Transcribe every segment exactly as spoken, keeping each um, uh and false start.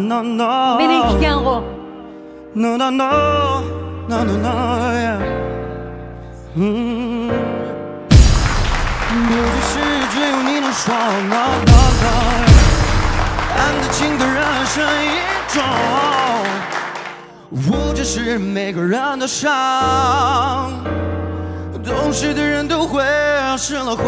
No, no. مېنىڭكى ئىكەنغۇ. No, no, no. No, no, no, yeah. Hmm. 不只是只有你能说，no, no, no, yeah. 安得静的人生一种，无知是每个人的伤，懂事的人都会失了慌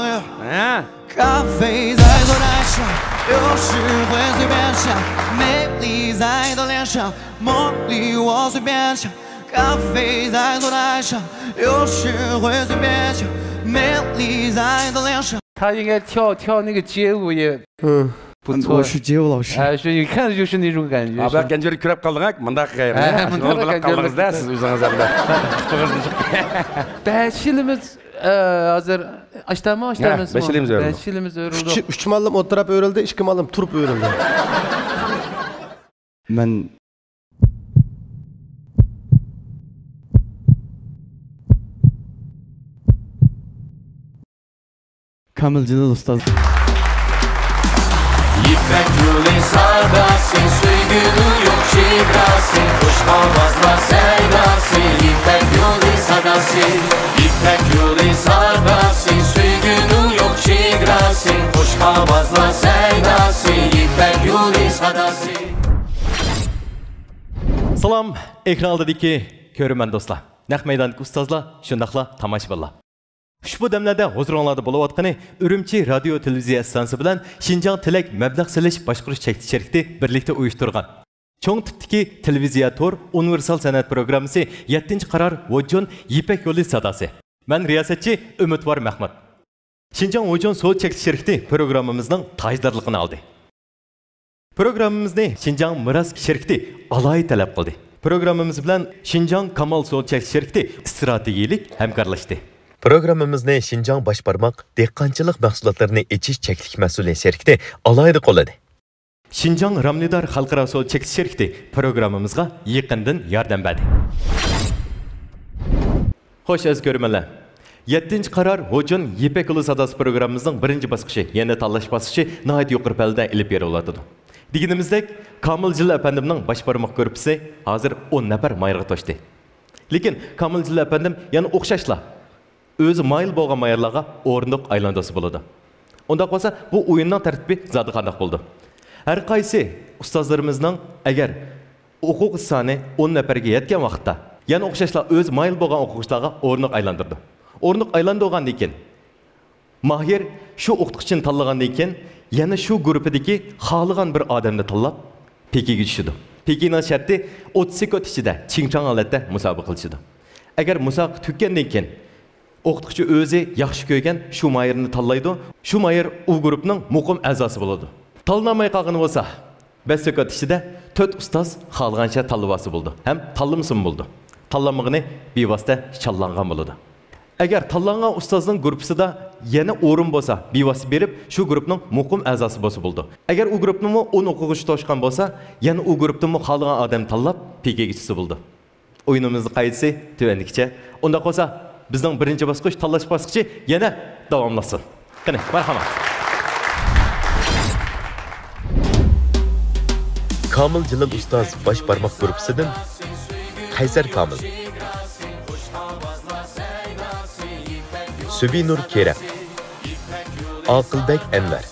，yeah. 嗯。 咖啡在左台上，有时会随便想，美丽在她脸上，茉莉我随便想。咖啡在左台上，有时会随便想，美丽在她脸上。他应该跳，跳那个街舞也嗯，不错。我是街舞老师。哎，是，一看就是那种感觉。 ئاباق گەنجىۋېرىپ كۆرۈپ قالدىڭ-ھە، مۇنداق قىلغان. ھە، مۇنداق قىلىپ قالدىڭىز-دە سىز ئۆزىڭىز ھەمدە. بەش يىلىمىز ئە، ھازىر ئاشتامۇ، ھە، ئاشتامىزمۇ؟ بەش يىلىمىز ئۆرۈلدى. بەش يىلىمىز ئۆرۈلدى. ئۈچ، ئۈچ مۇئەللىم ئولتۇراپ ئۆرۈلدى، ئىككى مۇئەللىم تۇرۇپ ئۆرۈلدى. مەن كامىل جېلىل ئۇستاز. يىپەك يولى ساداسى، سۆيگۈنىڭ يوق چېگراسى، خۇش ئاۋازلار سەيداسى، يىپەك يولى ساداسى. يىپەك يولى ساداسى، سۆيگۈنىڭ يوق چېگراسى، خۇش ئاۋازلار سەيداسى، يىپەك يولى ساداسى. سالام، ئېكران ئالدىدىكى كۆرۈرمەن دوستلار، نەق مەيداندىكى ئۇستازلار، شۇنداقلا تاماشىبىنلار. ئۇشبۇ دەملەردە ھۇزۇرۇڭلاردا بولۇۋاتقىنى ئۈرۈمچى رادىيو تېلېۋىزىيە ئىستانسىسى بىلەن شىنجاڭ تىلەك مەبلەغ سېلىش باشقۇرۇش چەكلىك شىركىتى بىرلىكتە ئۇيۇشتۇرغان چوڭ تىپتىكى تېلېۋىزىيە تور ئۇنىۋېرسال سەنئەت پروگراممىسى يەتتىنچى قارار ۋوجون يىپەك يولى ساداسى. مەن رىياسەتچى ئۈمىدۋار مەخمۇت. شىنجاڭ ۋوجون سول چەكلىك شىركىتى پروگراممىمىزنىڭ تاجدارلىقىنى ئالدى. پروگراممىمىزنى شىنجاڭ مىراس شىركىتى ئالاھىدە تەلەپ قىلدى. پروگراممىمىز بىلەن شىنجاڭ كامال سول چەكلىك شىركىتى ئىستراتېگىيىلىك ھەمكارلاشتى. پروگراممىمىزنى شىنجاڭ باش بارماق دېھقانچىلىق مەھسۇلاتلىرىنى ئېچىش چەكلىك مەسئۇلىيەت شىركىتى ئالاھىدە قوللىدى. شىنجاڭ رامنىدار خەلقئارا سول چەكلىك شىركىتى پروگراممىمىزغا يېقىندىن ياردەم بەردى. خوش، ئەزىز كۆرۈرمەنلەر. يەتتىنچى قارار ھوجون يىپەك يولى ساداسى پروگراممىمىزنىڭ بىرىنچى باسقۇچى، يەنى تاللاش باسقۇچى ناھايىتى يۇقىرى پەللىدە ئېلىپ بېرىلىۋاتىدۇ. دېگىنىمىزدەك، كامىل جىلىل ئەپەندىمنىڭ باش بارماق گۇرۇپپىسى ھازىر ئون نەپەر ماھىرغا توشتى. لېكىن كامىل جىلىل ئەپەندىم يەنە ئوخشاشلا ئۆزى مايىل بولغان ماھىرلارغا ئورۇندۇق ئايلاندۇرسا بولىدۇ. ئۇنداق بولسا، بۇ ئويۇننىڭ تەرتىپى زادى قانداق بولىدۇ؟ ھەر قايسى ئۇستازلىرىمىزنىڭ ئەگەر ئوقۇغۇچى سانى ئون نەپەرگە يەتكەن ۋاقىتتا، يەنە ئوخشاشلا ئۆزى مايىل بولغان ئوقۇغۇچىلارغا ئورۇندۇق ئايلاندۇرىدۇ. ئورۇندۇق ئايلاندۇرغاندىن كېيىن، ماھىر شۇ ئوقۇتقۇچىنى تاللىغاندىن كېيىن، يەنە شۇ گۇرۇپپىدىكى خالىغان بىر ئادەمنى تاللاپ، پېكىگە چۈشىدۇ. پېكىنىڭ شەرتى ئوتتۇز سېكۇنت ئىچىدە چىڭچاڭ ھالەتتە مۇسابىقە قىلىشىدۇ. ئەگەر مۇسابىقە تۈگىگەندىن كېيىن، ئوقۇتقۇچى ئۆزى ياخشى كۆرگەن شۇ ماھىرنى تاللايدۇ. شۇ ماھىر ئۇ گۇرۇپپىنىڭ مۇقىم ئەزاسى بولىدۇ. تاللىنالماي قالغىنى بولسا، بەش سېكۇنت ئىچىدە تۆت ئۇستاز خالىغانچە تاللىۋالسا بولىدۇ ھەم تاللىمىسىمۇ بولىدۇ. تاللانمىغىنى بىۋاسىتە چاللانغان بولىدۇ. ئەگەر تاللانغان ئۇستازنىڭ گۇرۇپپىسىدا يەنە ئورۇن بولسا، بىۋاسىتە بېرىپ، شۇ گۇرۇپپىنىڭ مۇقىم ئەزاسى بولسا بولىدۇ. ئەگەر ئۇ گۇرۇپپىنىمۇ ئون ئوقۇغۇچى توشقان بولسا، يەنە ئۇ گۇرۇپپىدىنمۇ خالىغان ئادەمنى تاللاپ، پېكىگە چۈشسە بولىدۇ. ئويۇنىمىزنىڭ قائىدىسى تۆۋەندىكىچە. ئۇنداق بولسا، بىزنىڭ بىرىنچى باسقۇچ، تاللاش باسقۇچى يەنە داۋاملاشسۇن. قېنى، مەرھەمەت. كامىل جېلىل ئۇستاز باش بارماق گۇرۇپپىسىدىن قەيسەر كامىل، سۈبىنۇر كېرەم، ئاقىلبەگ ئەنۋەر،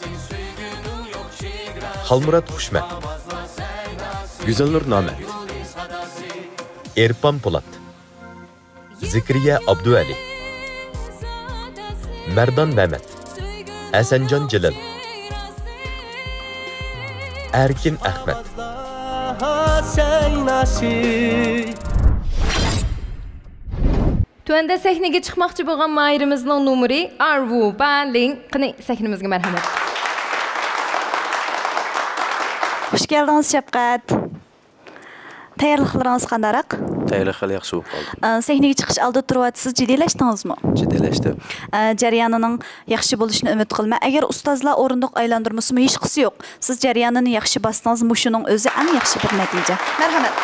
خالمۇرات خۇشمەت، گۈزەلنۇر نامەت، ئېرپان پولات، زىكرىيە ئابدۇۋەلى، مەردان مەمەت، ھەسەنجان جېلىل، ئەركىن ئەخمەت. تۆۋەندە سەھنىگە چىقماقچى بولغان ماھىرىمىزنىڭ نومۇرى ئارۋۇ بالىڭ. قېنى، سەھنىمىزگە مەرھەمەت. خۇش كەلدىڭىز، شەپقەت. تەييارلىقلىرىڭىز قانداقراق؟ تەييارلىق خېلى ياخشى بولۇپ قالدى. ئە، سەھنىگە چىقىش ئالدىدا تۇرۇۋاتىسىز، جىددىيلەشتىڭىزمۇ؟ جىددىيلەشتىم. ئە، جەريانىنىڭ ياخشى بولۇشىنى ئۈمىد قىلىمەن. ئەگەر ئۇستازلار ئورۇندۇق ئايلاندۇرمىسىمۇ ھېچقىسى يوق. سىز جەريانىنى ياخشى باستىڭىز، مۇشۇنىڭ ئۆزى ئەڭ ياخشى بىر نەتىجە. مەرھەمەت.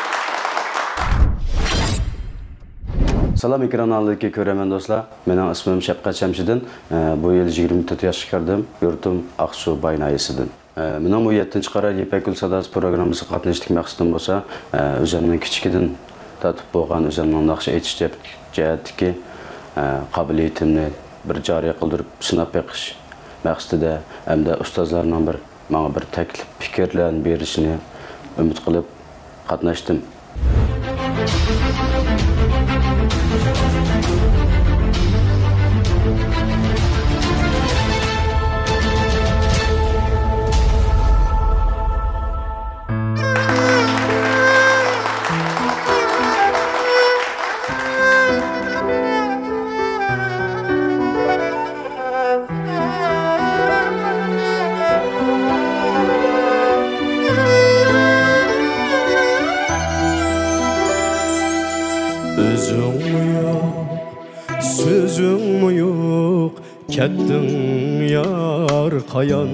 سالام، ئېكران ئالدىدىكى كۆرۈرمەن دوستلار. مېنىڭ ئىسمىم شەپقەت شەمشىدىن. ئە، بۇ يىل يىگىرمە تۆت ياشقا كىردىم. يۇرتۇم ئاقسۇ باي ناھىيەسىدىن. ئە، مېنىڭ بۇ يەتتىنچى قارا يىپەك گۈل ساداسى پروگراممىسىغا قاتنىشىشتىكى مەقسىتىم بولسا، ئە، ئۆزۈمنىڭ كىچىكىدىن تارتىپ بولغان ئۆزۈمنىڭ ناخشا ئېيتىش جەپ-، جەھەتتىكى، ئە، قابىلىيىتىمنى بىر جارى قىلدۇرۇپ سىناپ بېقىش مەقسىتىدە ھەمدە ئۇستازلارنىڭ بىر ماڭا بىر تەكلىپ پىكىرلەرنى بېرىشىنى ئۈمىد قىلىپ قاتناشتىم. ئۆزۈڭمۇ يوق، سۆزۈڭمۇ يوق، كەتتىڭ يار قايان.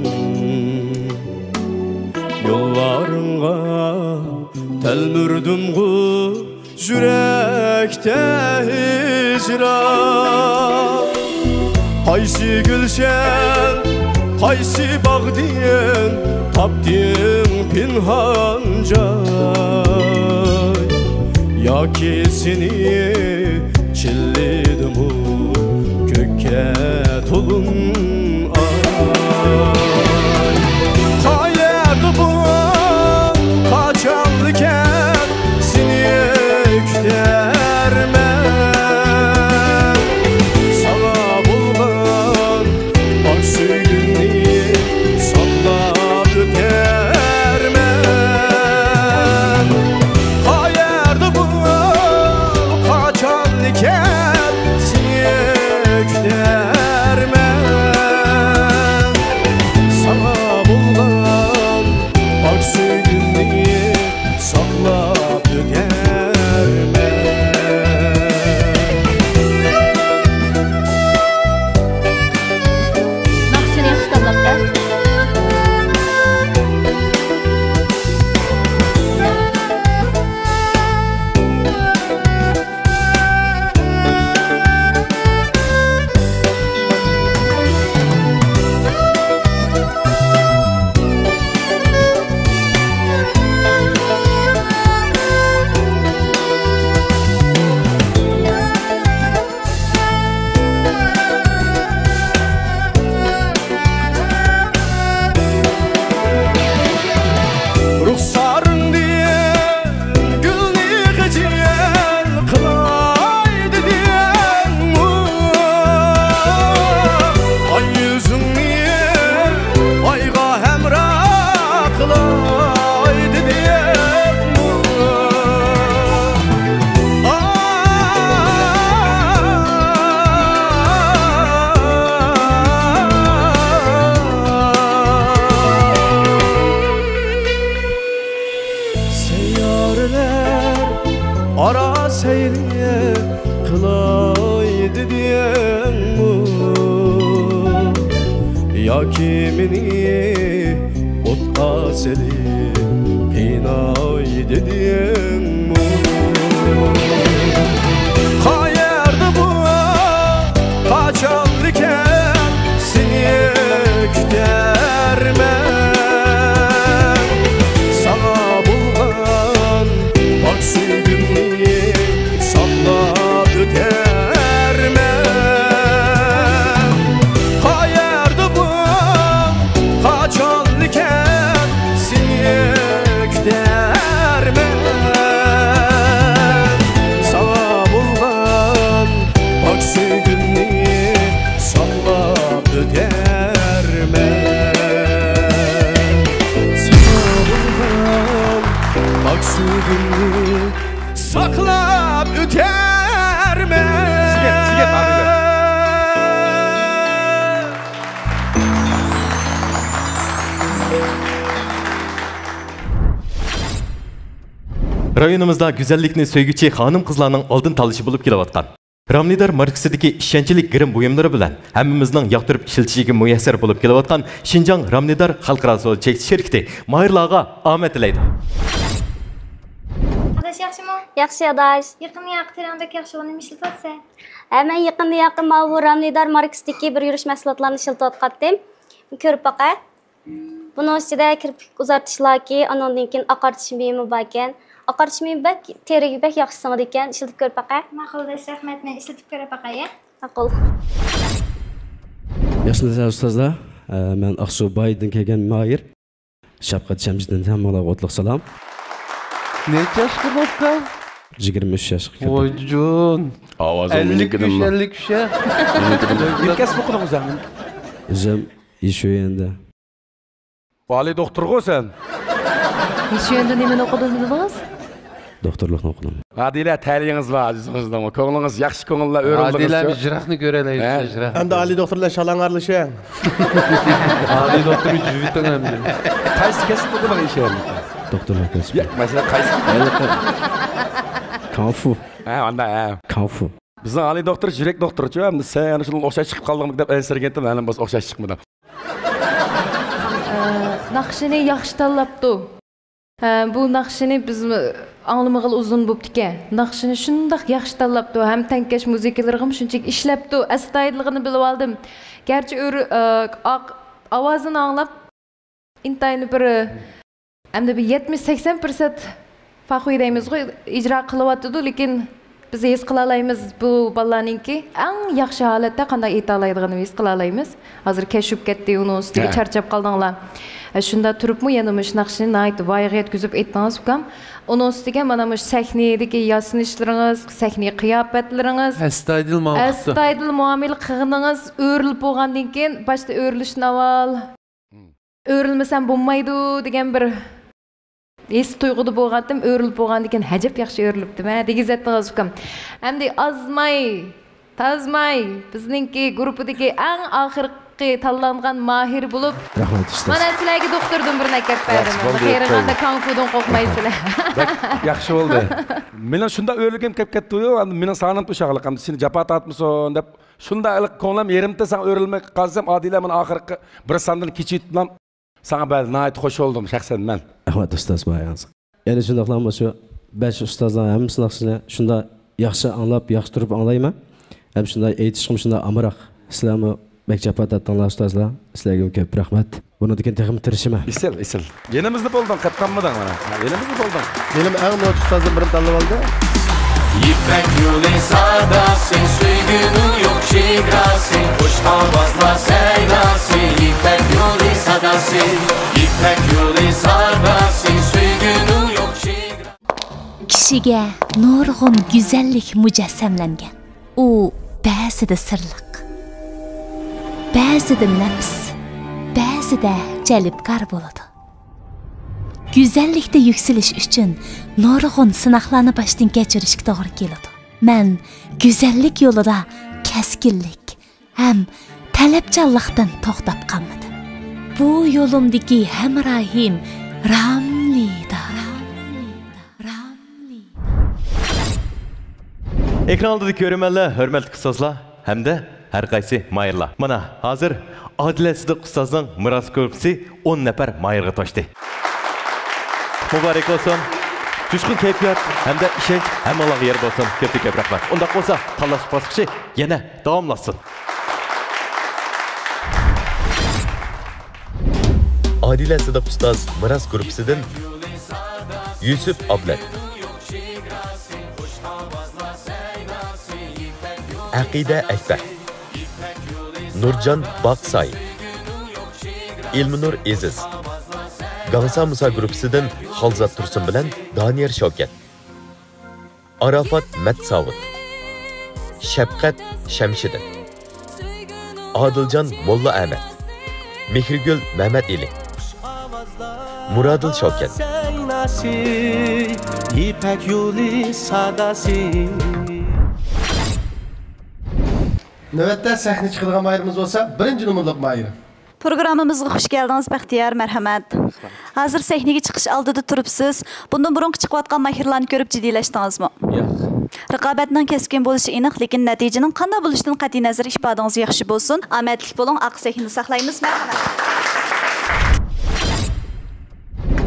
يوللارىڭغا تەلمۈردۈمغۇ يۈرەكتە ھىجران. قايسى گۈلشەن، قايسى باغدىن تاپتىڭ پىنھان جاي؟ ياكى سېنى چىللىدىمۇ كۆككە تولۇن ئاي؟ قايەردە بۇ، قاچانلىكەن سېنى كۈتەرمەن؟ ساڭا بولغان پاك سۆيگۈمنى ساقلاپ ئۆتەرمەن. قايەردە بۇ، قاچانلىكەن سېنى كۈتەرمەن؟ ساڭا بولغان پاك سۆيگۈمنى ساقلاپ ئۆتەرمەن. ناخشىنى ياخشى تاللاپتۇ. رۇخسارىڭدىن گۈلنى خىجىل قىلاي دېدىڭمۇ؟ ئاي يۈزۈڭنى ئايغا ھەمراھ قىلاي دېدىڭمۇ؟ سەييارىلەر ئارا سەيلە قىلاي دېدىڭمۇ؟ ياكى مېنى ئوتقا سېلىپ قىيناي دېدىڭمۇ؟ قايەردە بۇ، قاچانلىكەن سېنى كۈتەرمەن؟ ساڭا بولغان پاك سۆيگۈمنى ساقلاپ ئۆتەرمەن. قايەردە بۇ، قاچانلىكەن سېنى كۈتەرمەن؟ ساڭا بولغان پاك سۆيگۈمنى ساقلاپ ئۆتەرمەن. ساڭا بولغان پاك سۆيگۈمنى ساقلاپ ئۆتەرمەن. رايونىمىزدا گۈزەللىكنى سۆيگۈچى خانىم-قىزلارنىڭ ئالدىن تاللىشى بولۇپ كېلىۋاتقان رامنىدار ماركىسىدىكى ئىشەنچلىك گىرىم بۇيۇملىرى بىلەن ھەممىمىزنىڭ ياقتۇرۇپ ئىشلىتىشىگە مۇيەسسەر بولۇپ كېلىۋاتقان شىنجاڭ رامنىدار خەلقئارا سودا چەكلىك شىركىتى ماھىرلارغا ئامەت تىلەيدۇ. ئاداش، ياخشىمۇ؟ ياخشى، ئاداش. يېقىندا ياقى تېرەڭ بەك ياخشى، ئۇنى نېمە ئىشلىتىۋاتىسەن؟ ھە، مەن يېقىندا ياقى ماۋۇ رامنىدار ماركىسىدىكى بىر يۈرۈش مەھسۇلاتلارنى ئىشلىتىۋاتقانتىم. كۆرۈپ باقە. بۇنىڭ ئىچىدە كىرپىك ئۇزارتىش لاكى، ئانىڭدىن كېيىن ئاقارتىش مېيىمى باركەن. ئاقارتىش مېيىمى بەك تېرىگە بەك ياخشى سىڭىدىكەن، ئىشلىتىپ كۆرۈپ باقە. ماقۇل، بەس رەھمەت، مەن ئىشلىتىپ كۆرۈپ باقاي، يا. ماقۇل. ياخشىمۇسىلەر ئۇستازلار؟ ئە، مەن ئاقسۇ بايدىن كەلگەن ماھىر. شەپقەت شەمشىدىن ھەممىڭلارغا ئوتلۇق سالام. نەچچە ياشقا ئۇكام؟ يىگىرمە ئۈچ ياشقا كىردىم. ۋايجان. ئاۋازىڭ ئەللىك ئۈچ، مېنىڭكىدىنمۇ؟ ئەللىك ئۈچ، ھە؟ مېنىڭكىدىنمۇ؟ نېمە كەسىپ ئوقۇدۇڭ ئۆزۈڭ؟ ئۆزۈم يىشۈيەندە. ئالىي دوختۇرغۇ سەن؟ يىشۈيەندە نېمىنى ئوقۇدۇڭ دېدىڭىز؟ دوختۇرلۇقنى ئوقۇدۇم. ئادىلە، تەلىيىڭىز بار، ئۆزىڭىزنىڭ كۆڭلىڭىز ياخشى، كۆڭۈللەر ئۆرۈلدىڭىز. ئادىلە، يىراقنى كۆرەلەيسىز، ھە؟ يىراق. ئەمدى ئالىي دوختۇر بىلەن شالاڭ ئارىلىشىڭ. ئالىي دوختۇر جۈۋىتىڭ ئەمدى. قايسى كەسىپتە بۇنىڭ ئىشى؟ دوختۇرلۇق كەسپى. ياق، مەسىلەن، قايسى؟ ھېلىقى كونفۇ. ھە، ئاندا، ھە. كونفۇ. بىزنىڭ ئالىي دوختۇر يۈرەك دوختۇرچۇ، ئەمدى سەن يەنە شۇنىڭغا ئوخشاش چىقىپ قالدىڭمۇ دەپ ئەنسىرىگەنتىم، مەلۇم بولسا ئوخشاش چىقمىدى. ئە، ناخشىنى ياخشى تاللاپتۇ. ھە، بۇ ناخشىنى بىز ئاڭلىمىغىلى ئۇزۇن بوپتىكەن. ناخشىنى شۇنداق ياخشى تاللاپتۇ، ھەم تەڭكەش مۇزىكىلىرىغىمۇ شۇنچىلىك ئىشلەپتۇ، ئەستايىدىللىقىنى بىلىۋالدىم. گەرچە ئۆر-، ئە، ئاق-، ئاۋازىنى ئاڭلاپ، ئىنتايىن بىر، ئەمدى بىر يەتمىش سەكسەن پىرسەنت فاخۇي دەيمىزغۇ، ئىجرا قىلىۋاتىدۇ، لېكىن بىز ھېس قىلالايمىز، بۇ بالىلارنىڭكى ئەڭ ياخشى ھالەتتە قانداق ئېيتالايدىغىنىنى ھېس قىلالايمىز. ھازىر كەچ بولۇپ كەتتى، ئۇنىڭ ئۈستىگە ھە. چارچاپ قالدىڭلار. ئە، شۇنداق تۇرۇپمۇ يەنە مۇشۇ ناخشىنى ناھايىتى ۋايىغا يەتكۈزۈپ ئېيتتىڭىز، ئۇكام. ئۇنىڭ ئۈستىگە مانا مۇشۇ سەھنىدىكى ياسىنىشلىرىڭىز، سەھنە قىياپەتلىرىڭىز، ئەستايىدىل ماڭا قىپتۇ. ئەستايىدىل مۇئامىلە قىلغىنىڭىز، ئۆرۈلۈپ بولغاندىن كېيىن، باشتا ئۆرۈلۈشتىن ئاۋۋال، مم. ئۆرۈلمىسەم بولمايدۇ دېگەن بىر ھېس تۇيغۇدا بولغانتىم، ئۆرۈلۈپ بولغاندىن كېيىن، ھەجەپ ياخشى ئۆرۈلۈپتىمەن دېگۈزەتتىڭىز ئۇكام. ئەمدى ئازماي، تازماي، بىزنىڭكى گۇرۇپپىدىكى ئەڭ ئاخىرقى تاللانغان ماھىر بولۇپ، رەھمەت، ئۇستاز. مانا سىلەرگە دوختۇردىن بىر نەكەت بەردىم. ياخشى بولدى، قېرىغاندا كونفۇدىن قورقمايسىلەر. بەك ياخشى بولدى. مېنىڭ شۇنداق ئۆرۈلگۈم كەپ كەتتىيۇ، ئەمدى مېنىڭ ساڭلىمتۇ شاغلىق، ئەمدى سېنى جاپا تارتمىسۇن دەپ، شۇنداق كۆڭلۈم يېرىمتە ساڭا ئۆرۈلمەي قالسام، ئادىلە مانا ئاخىرقى بىر ساندىن كېچىۋېتىپلام. ساڭا بەل-، ناھايىتى خوش بولدۇم شەخسەن مەن. رەھمەت ئۇستاز باھايىڭىزغا. يەنە شۇنداقلا مۇشۇ بەش ئۇستازلار ھەممىسى ناخشىنى شۇنداق ياخشى ئاڭلاپ، ياخشى تۇرۇپ ئاڭلايمەن. ھەم شۇنداق ئېيتىشقىمۇ شۇنداق ئامراق. سىلەرمۇ بەك جاپا تارتتىڭلار ئۇستازلار. سىلەرگىمۇ كۆپ رەھمەت. بۇنىڭدىن كېيىن تېخىمۇ تىرىشىمەن. ئېسىل، ئېسىل. يېنىمىزدا بولدۇڭ، قېتىپ قالمىدىڭ مانا. ھە، يېنىمىزدا بولدۇڭ. مېنىڭ ئەڭ نوچى ئۇستازدىن بىرىنى تاللىۋالدى. يىپەك يولى ساداسى، سۆيگۈنىڭ يوق چېگراسى، خۇش ئاۋازلار سەيداسى، يىپەك يولى ساداسى، يىپەك يولى ساداسى، سۆيگۈنىڭ يوق چېگراسى. كىشىگە نۇرغۇن گۈزەللىك مۇجەسسەملەنگەن. ئۇ بەزىدە سىرلىق، بەزىدە نەپىس، بەزىدە جەلپكار بولىدۇ. گۈزەللىكتە يۈكسىلىش ئۈچۈن نۇرغۇن سىناقلارنى باشتىن كەچۈرۈشكە توغرا كېلىدۇ. مەن گۈزەللىك يولىدا كەسكىنلىك ھەم تەلەپچانلىقتىن توختاپ قالمىدىم. بۇ يولۇمدىكى ھەمراھىم راملىدا. ئېكران ئالدىدىكى كۆرۈرمەنلەر، ھۆرمەتلىك ئۇستازلار ھەمدە ھەر قايسى ماھىرلار. مانا، ھازىر ئادىلە سىدىق ئۇستازنىڭ مىراس گۇرۇپپىسى ئون نەپەر ماھىرغا توشتى. مۇبارەك بولسۇن. جۇشقۇن كەيپىيات ھەمدە ئىشەنچ ھەممىڭلارغا يار بولسۇن. كۆپتىن كۆپ رەھمەت. ئۇنداق بولسا، تاللاش باسقۇچى يەنە داۋاملاشسۇن. ئادىلە سىدىق ئۇستاز مىراس گۇرۇپپىسىدىن يۈسۈپ ئابلەت، ئەقىدە ئەكبەر، نۇرجان باقساي، ئىلمىنۇر ئېزىز، گاڭسا مۇسا گۇرۇپپىسىدىن خالزات تۇرسۇن بىلەن دانىيەر شەۋكەت، ئاراپات مەتساۋۇت، شەپقەت شەمشىدىن، ئادىلجان موللا ئەمەت، مېھرىگۈل مەمەت ئېلى، مۇرادىل شەۋكەت. يىپەك يولى ساداسى. نۆۋەتتە سەھنىگە چىقىدىغان ماھىرىمىز بولسا، بىرىنچى نومۇرلۇق ماھىر. پروگراممىمىزغا خۇش كەلدىڭىز، بەختىيار، مەرھەمەت. ھازىر سەھنىگە چىقىش ئالدىدا تۇرۇپسىز. بۇندىن بۇرۇنقى چىقىۋاتقان ماھىرلارنى كۆرۈپ جىددىيلەشتىڭىزمۇ؟ ياق. رىقابەتنىڭ كەسكىن بولۇشى ئېنىق، لېكىن نەتىجىنىڭ قانداق بولۇشىدىن قەتئىينەزەر، ئىپادىڭىز ياخشى بولسۇن. ئامەتلىك بولۇڭ، ئارقا سەھنىدە ساقلايمىز. مەرھەمەت.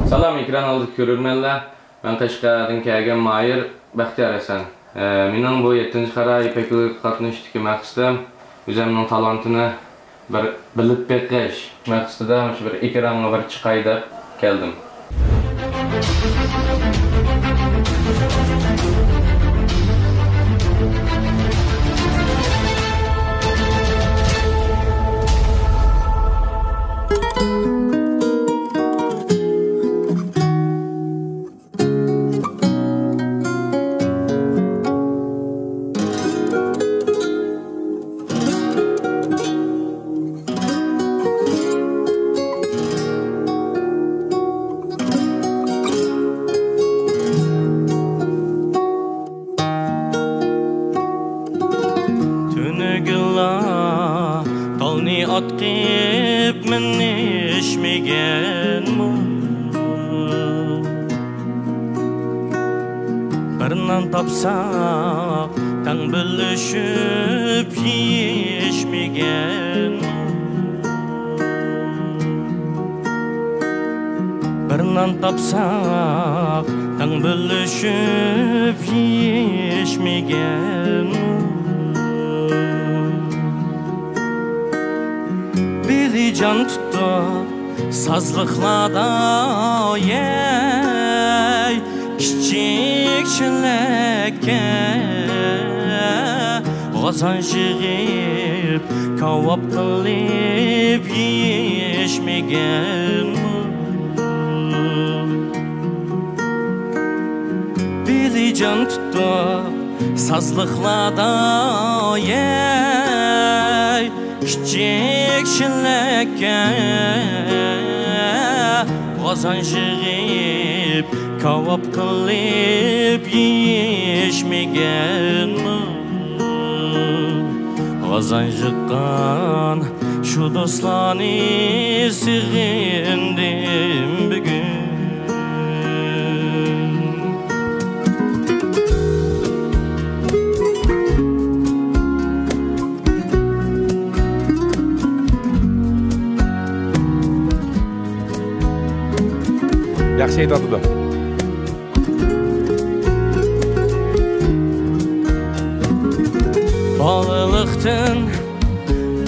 سالام، ئېكران ئالدىدىكى كۆرۈرمەنلەر. مەن قەشقەردىن كەلگەن ماھىر بەختىيار ھەسەن. ئە، مېنىڭ بۇ يەتتىنچى قارا يىپەك يولىغا قاتنىشىشتىكى مەقسىتىم ئۆزۈمنىڭ تالانتىنى بىر بىلىپ بېقىش مەقسىتىدە مۇشۇ بىر ئېكرانغا بىر چىقاي دەپ كەلدىم. تۈنۈگۈنلا تالنى ئاتقىپ مىنىشمىگەنمۇ؟ بىر نان تاپساق، تەڭ بۆلۈشۈپ يېيىشمىگەنمۇ؟ بىر نان تاپساق، تەڭ بۆلۈشۈپ يېيىشمىگەنمۇ؟ بېلىجان تۇتۇپ سازلىقلاردا، يەي، كىچىك چېلەككە غازاڭ يىغىپ، كاۋاپ قىلىپ يېيىشمىگەنمۇ؟ بېلىجان تۇتۇپ سازلىقلاردا، يەي، كىچىك چېلەككە غازاڭ يىغىپ، كاۋاپ قىلىپ يېيىشمىگەنمۇ؟ غازاڭ يىغقان شۇ دوستلارنى سېغىندىم بۈگۈن. ياخشى ئېيتىۋاتىدۇ. بالىلىقتىن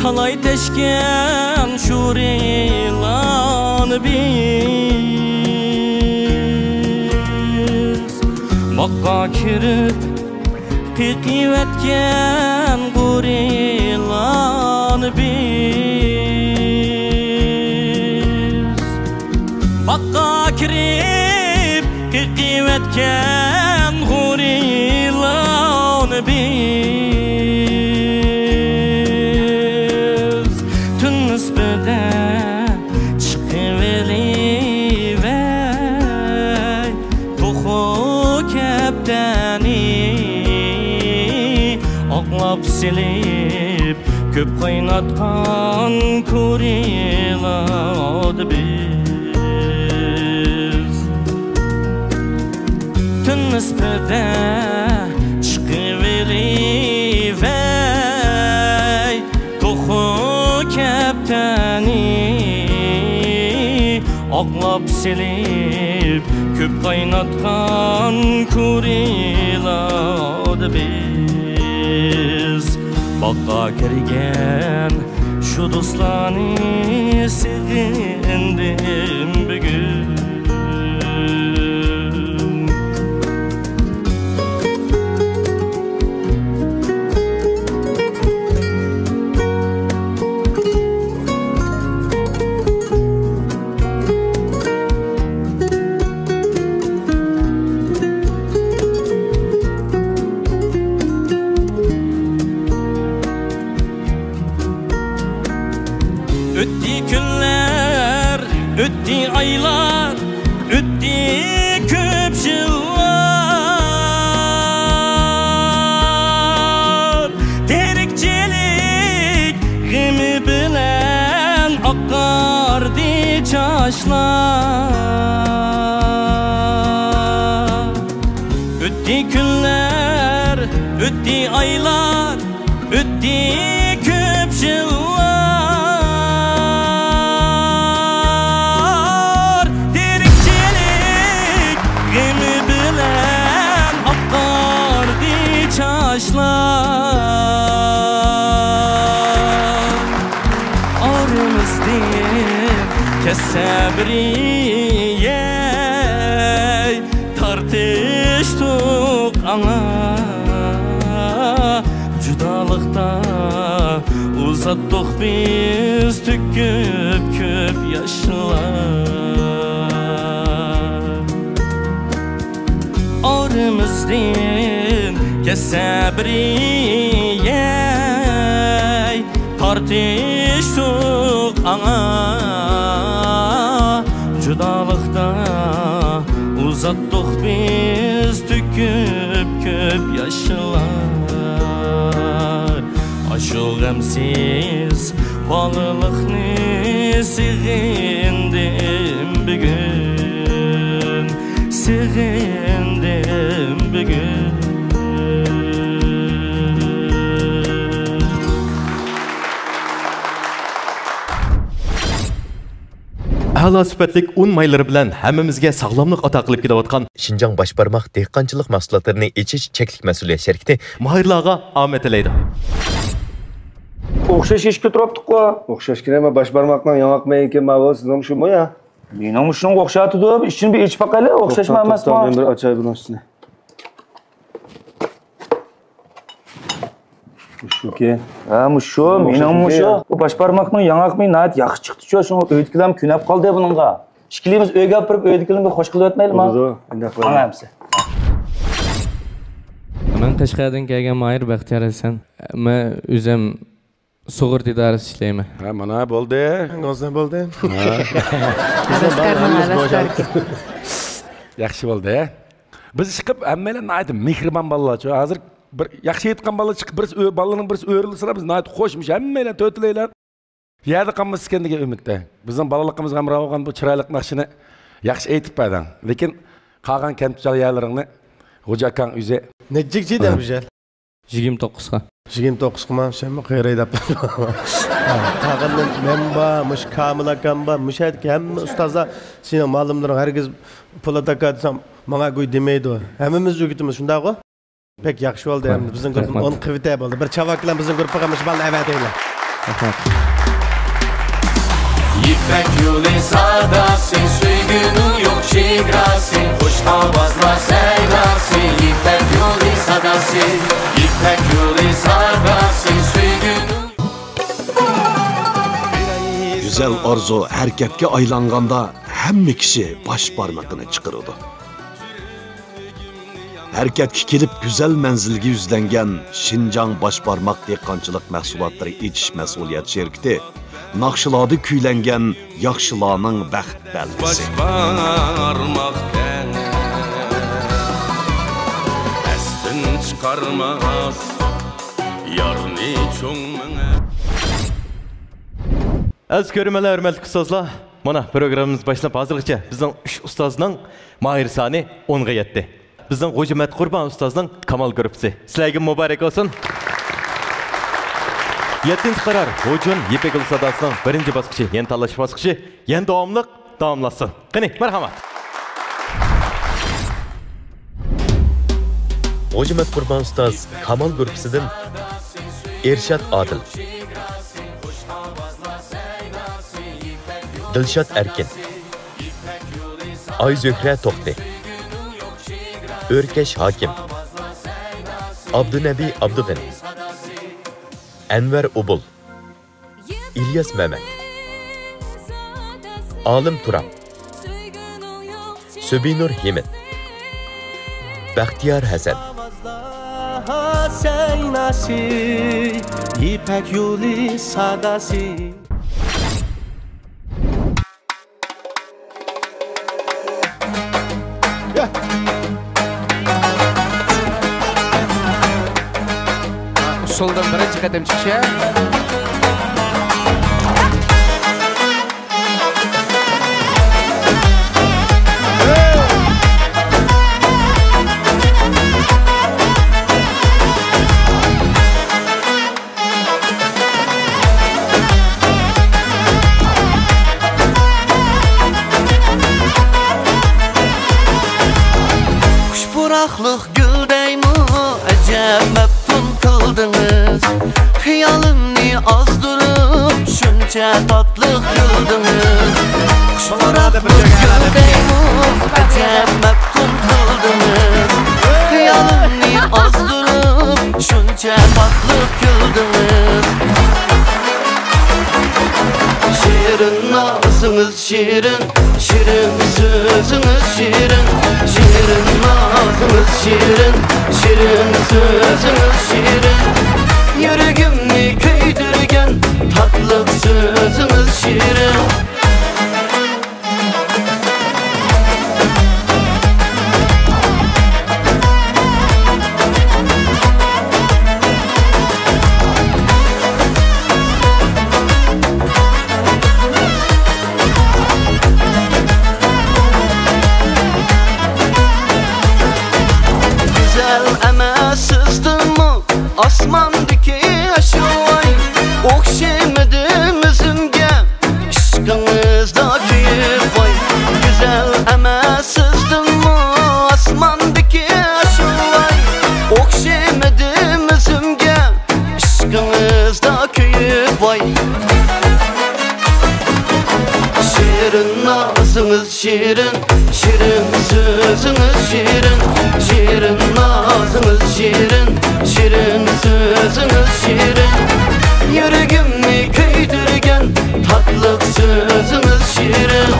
تالاي تەشكەن شۇرىلان بىز، باغقا كىرىپ قېقىۋەتكەن غورىلان بىز. باغقا كىرىپ قېقىۋەتكەن غورىلان بىز. تۈن نىسپىدە چىقىۋېلىۋەي توخۇ كەپتەرنى، ئاقلاپ سېلىپ كۆپ قايناتقان كورىلار بىز. تۈن نىسپىدە چىقىۋېلىۋەي توخۇ كەپتەرنى، ئاقلاپ سېلىپ كۆپ قايناتقان كورىلار بىز. باغقا كىرگەن شۇ دوستلارنى سېغىندىم بۈگۈن. ئۆتتى كۈنلەر، ئۆتتى ئايلار، ئۆتتى كۆپ يىللار. تىرىكچىلىك غېمى بىلەن ئاقاردى چاچلار. ئۆتتى كۈنلەر، ئۆتتى ئايلار، ئۆتتى كۆپ يىللار. تىرىكچىلىك غېمى بىلەن ئاقاردى چاچلار. سەبرىيەي، تارتىشتۇق ئاڭا، جۇدالىقتا ئۇزاتتۇق بىز تۆكۈپ كۆپ ياشلار. ئارىمىزدىن كەتسە بىرىيەي، تارتىشتۇق ئاڭا، جۇدالىقتا ئۇزاتتۇق بىز تۆكۈپ كۆپ ياشلار. ئاشۇ غەمسىز بالىلىقنى سېغىندىم بۈگۈن، سېغىندىم بۈگۈن. ئەلا سۈپەتلىك ئۇن مايلىرى بىلەن ھەممىمىزگە ساغلاملىق ئاتا قىلىپ كېلىۋاتقان شىنجاڭ باش بارماق دېھقانچىلىق مەھسۇلاتلىرىنى ئېچىش چەكلىك مەسئۇلىيەت شىركىتى ماھىرلارغا ئامەت تىلەيدۇ. ئوخشاش ئىش كۆتۈرۈپتۇققۇ. ئوخشاش كىرەمە باش بارماقنىڭ ياڭاق مەيكى ماۋۇ سىزنىڭ شۇمۇ يا؟ مېنىڭمۇ شۇنىڭغا ئوخشايدۇ. ئىچىنى بىر ئېچىپ باقايلى، ئوخشاشمۇ توختاڭ، ئەمەسمۇ؟ توختاڭ، مەن بىر ئاچاي بۇنىڭ ئۈستىنى. مۇشۇكى. ھە، مۇشۇ، مېنىڭ مۇشۇ. بۇ باش بارماقنىڭ ياڭاق مېيى ناھايىتى ياخشى چىقتىچۇ، شۇڭا ئۆيدىكىلەرمۇ كۆنۈپ قالدى بۇنىڭغا. ئىككىلىمىز ئۆيگە ئاپىرىپ، ئۆيدىكىلەرنى بىر خوش قىلىۋەتمەيلىما؟ بولىدۇ، ئۇنداق قىلايلى. ماڭا ھەمسە. مەن قەشقەردىن كەلگەن ماھىر بەختىيار ھەسەن. مەن ئۆزۈم سۇغۇرتا ئىدارىسىدە ئىشلەيمەن. ھە، مانا بولدى. ئەڭ ئازدىن بولدى. ھە. ھەۋەسكار، ھەۋەسكار. ياخشى بولدى. بىز چىقىپ ھەممەيلەن ناھايىتى مېھرىبان بالىلارچۇ. ھازىر بىر ياخشى ئېيتقان بالا چىقىپ، بىرسى ئۆ-، بالىنىڭ بىرسى ئۆرۈلسىلا، بىز ناھايىتى خوشمۇ، ھەممەيلەن تۆتىلەيلەن. يەردە قالماس ئىكەن دېگەن ئۈمىدتە. بىزنىڭ بالىلىقىمىزغا ھەمراھ بولغان بۇ چىرايلىق ناخشىنى ياخشى ئېيتىپ بەردىڭ. لېكىن قالغان كەمچىل يەرلىرىڭنى خوجا ئاكاڭ ئۆزى. نەچچە يىل دەم بىزەر؟ يىگىرمە توققۇزغا. يىگىرمە توققۇزغىما؟ سەنمۇ قېرى دەپ. قالغاندا مەن بار، مۇشۇ كامىل ئاكام بار، مۇشۇ يەردىكى ھەممە ئۇستازلار، سېنىڭ مۇئەللىملىرىڭ ھەرگىز پولات ئاكا دېسەڭ، ماڭا گۇي دېمەيدۇ. ھەممىمىز ئۆگىتىمىز، شۇنداقغۇ؟ بەك ياخشى بولدى. ھەمدە بىزنىڭ گۇرۇپپىمىز رەھمەت. ئون قىۋىتە بولدى. بىر چاۋاك بىلەن بىزنىڭ گۇرۇپپىغا مۇشۇ بالىنى ئەۋەتەيلى. رەھمەت. يىپەك يولى ساداسى، سۆيگۈنىڭ يوق چېگراسى، خۇش ئاۋازلار سەيداسى، يىپەك يولى ساداسى، يىپەك يولى ساداسى، سۆيگۈنىڭ. گۈزەل ئارزۇ ھەرىكەتكە ئايلانغاندا، ھەممە كىشى باش بارمىقىنى چىقىرىدۇ. ھەرىكەتكە كېلىپ، گۈزەل مەنزىلگە يۈزلەنگەن شىنجاڭ باش بارماق دېھقانچىلىق مەھسۇلاتلىرى ئېچىش مەسئۇلىيەت شىركىتى ناخشىلاردا كۈيلەنگەن ياخشىلارنىڭ بەخت بەلگىسى. باش بارماق تەڭ ئەستىن چىقارماس يارنى چوڭ مېڭە. ئەزىز كۆرۈرمەنلەر، ھۆرمەتلىك ئۇستازلار، مانا، پروگراممىمىز باشلىنىپ ھازىرغىچە بىزنىڭ ئۈچ ئۇستازنىڭ ماھىر سانى ئونغا يەتتى. بىزنىڭ غوجىمەت قۇربان ئۇستازنىڭ كامال گۇرۇپپىسى. سىلەرگە مۇبارەك بولسۇن! يەتتىنچى قارار، غوجۇن يىپەك يولى ساداسىنىڭ بىرىنچى باسقۇچى، يەنە تاللاش باسقۇچى، يەنە داۋاملىق داۋاملاشسۇن. قېنى، مەرھەمەت! غوجىمەت قۇربان ئۇستاز كامال گۇرۇپپىسىدىن ئېرشات ئادىل، دىلشات ئەركىن، ئايزۆھرە توختى، ئۆركەش ھاكىم، ئابدۇنەبى ئابدۇغېنى، ئەنۋەر ئوبۇل، ئىلياس مەمەت، ئالىم تۇرام، سۆبىنۇر ھىمىت، بەختىيار ھەسەن. سەيناسى، يىپەك يولى ساداسى. ئۇسسۇلدىن بىرىنچى قېتىم چىقىشى. خۇش پۇراقلىق گۈلدەيمۇ ئەجەب مەپتۇن قىلدىڭىز، خىيالىمنى ئازدۇرۇپ شۇنچە تاتلىق كۈلدىڭىز. بۇ گۈلدەيمۇ ئەجەب مەپتۇن قىلدىڭىز، خىيالىمنى ئازدۇرۇپ شۇنچە تاتلىق كۈلدىڭىز. شېرىن نازىڭىز شېرىن، شېرىن سۆزىڭىز شېرىن، شېرىن نازىڭىز شېرىن، شېرىن سۆزىڭىز شېرىن، يۈرىكىمنى كۆيدۈرگەن تاتلىق سۆزىڭىز شېرىن. گۈزەل ئەمەس سىزدىنمۇ ئاسماندىكى ئاشۇ ئاي، ئوخشىمىدىم ئۆزۈمگە ئىشقىڭىزدا كۆيۈپ ۋاي. گۈزەل ئەمەس سىزدىنمۇ ئاسماندىكى ئاشۇ ئاي، ئوخشىمىدىم ئۆزۈمگە ئىشقىڭىزدا كۆيۈپ ۋاي. شېرىن نازىڭىز شېرىن، شېرىن سۆزىڭىز شېرىن، شېرىن نازىڭىز شېرىن، شېرىن سۆزىڭىز شېرىن، يۈرىكىمنى كۆيدۈرگەن تاتلىق سۆزىڭىز شېرىن.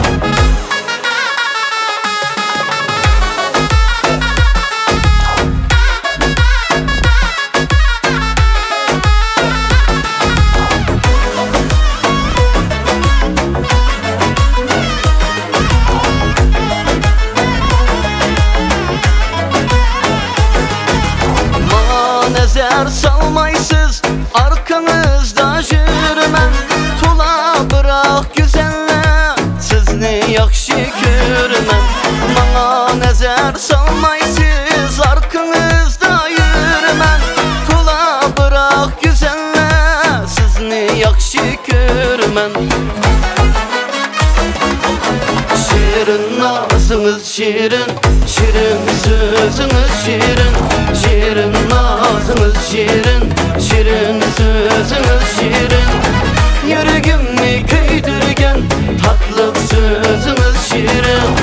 ماڭا نەزەر سالمايسىز، ئارقىڭىزدا يۈرىمەن. تولا بىراق گۈزەللەر، سىزنى ياخشى كۆرىمەن. ماڭا نەزەر سالمايسىز، ئارقىڭىزدا يۈرىمەن. تولا بىراق گۈزەللەر، سىزنى ياخشى كۆرىمەن. شېرىن نازىڭىز شېرىن، شېرىن سۆزىڭىز شېرىن، شېرىن نازىڭىز شېرىن، شېرىن سۆزىڭىز شېرىن، يۈرىكىمنى كۆيدۈرگەن تاتلىق سۆزىڭىز شېرىن.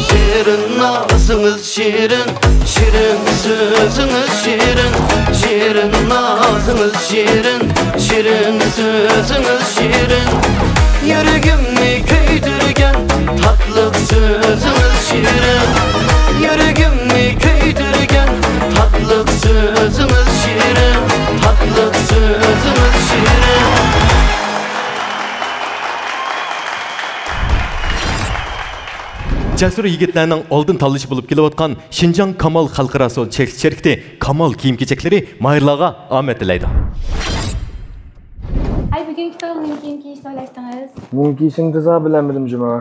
شېرىن نازىڭىز شېرىن، شېرىن سۆزىڭىز شېرىن، شېرىن نازىڭىز شېرىن، شېرىن سۆزىڭىز شېرىن، يۈرىكىمنى كۆيدۈرگەن تاتلىق سۆزىڭىز شېرىن، يۈرىكىمنى كۆيدۈرگەن تاتلىق سۆزىڭىز شېرىن، تاتلىق سۆزىڭىز شېرىن. جەسۇر يىگىتلەرنىڭ ئالدىن تاللىشى بولۇپ كېلىۋاتقان شىنجاڭ كامال خەلقئارا سودا چەكلىك شىركىتى كامال كىيىم-كېچەكلىرى ماھىرلارغا ئامەت تىلەيدۇ. ئەي، بۈگۈنكى تويغا نېمە كىيىم كىيىشنى ئويلاشتىڭىز؟ نېمە كىيىشىمنى تېزا بىلەلمىدىم جۇما.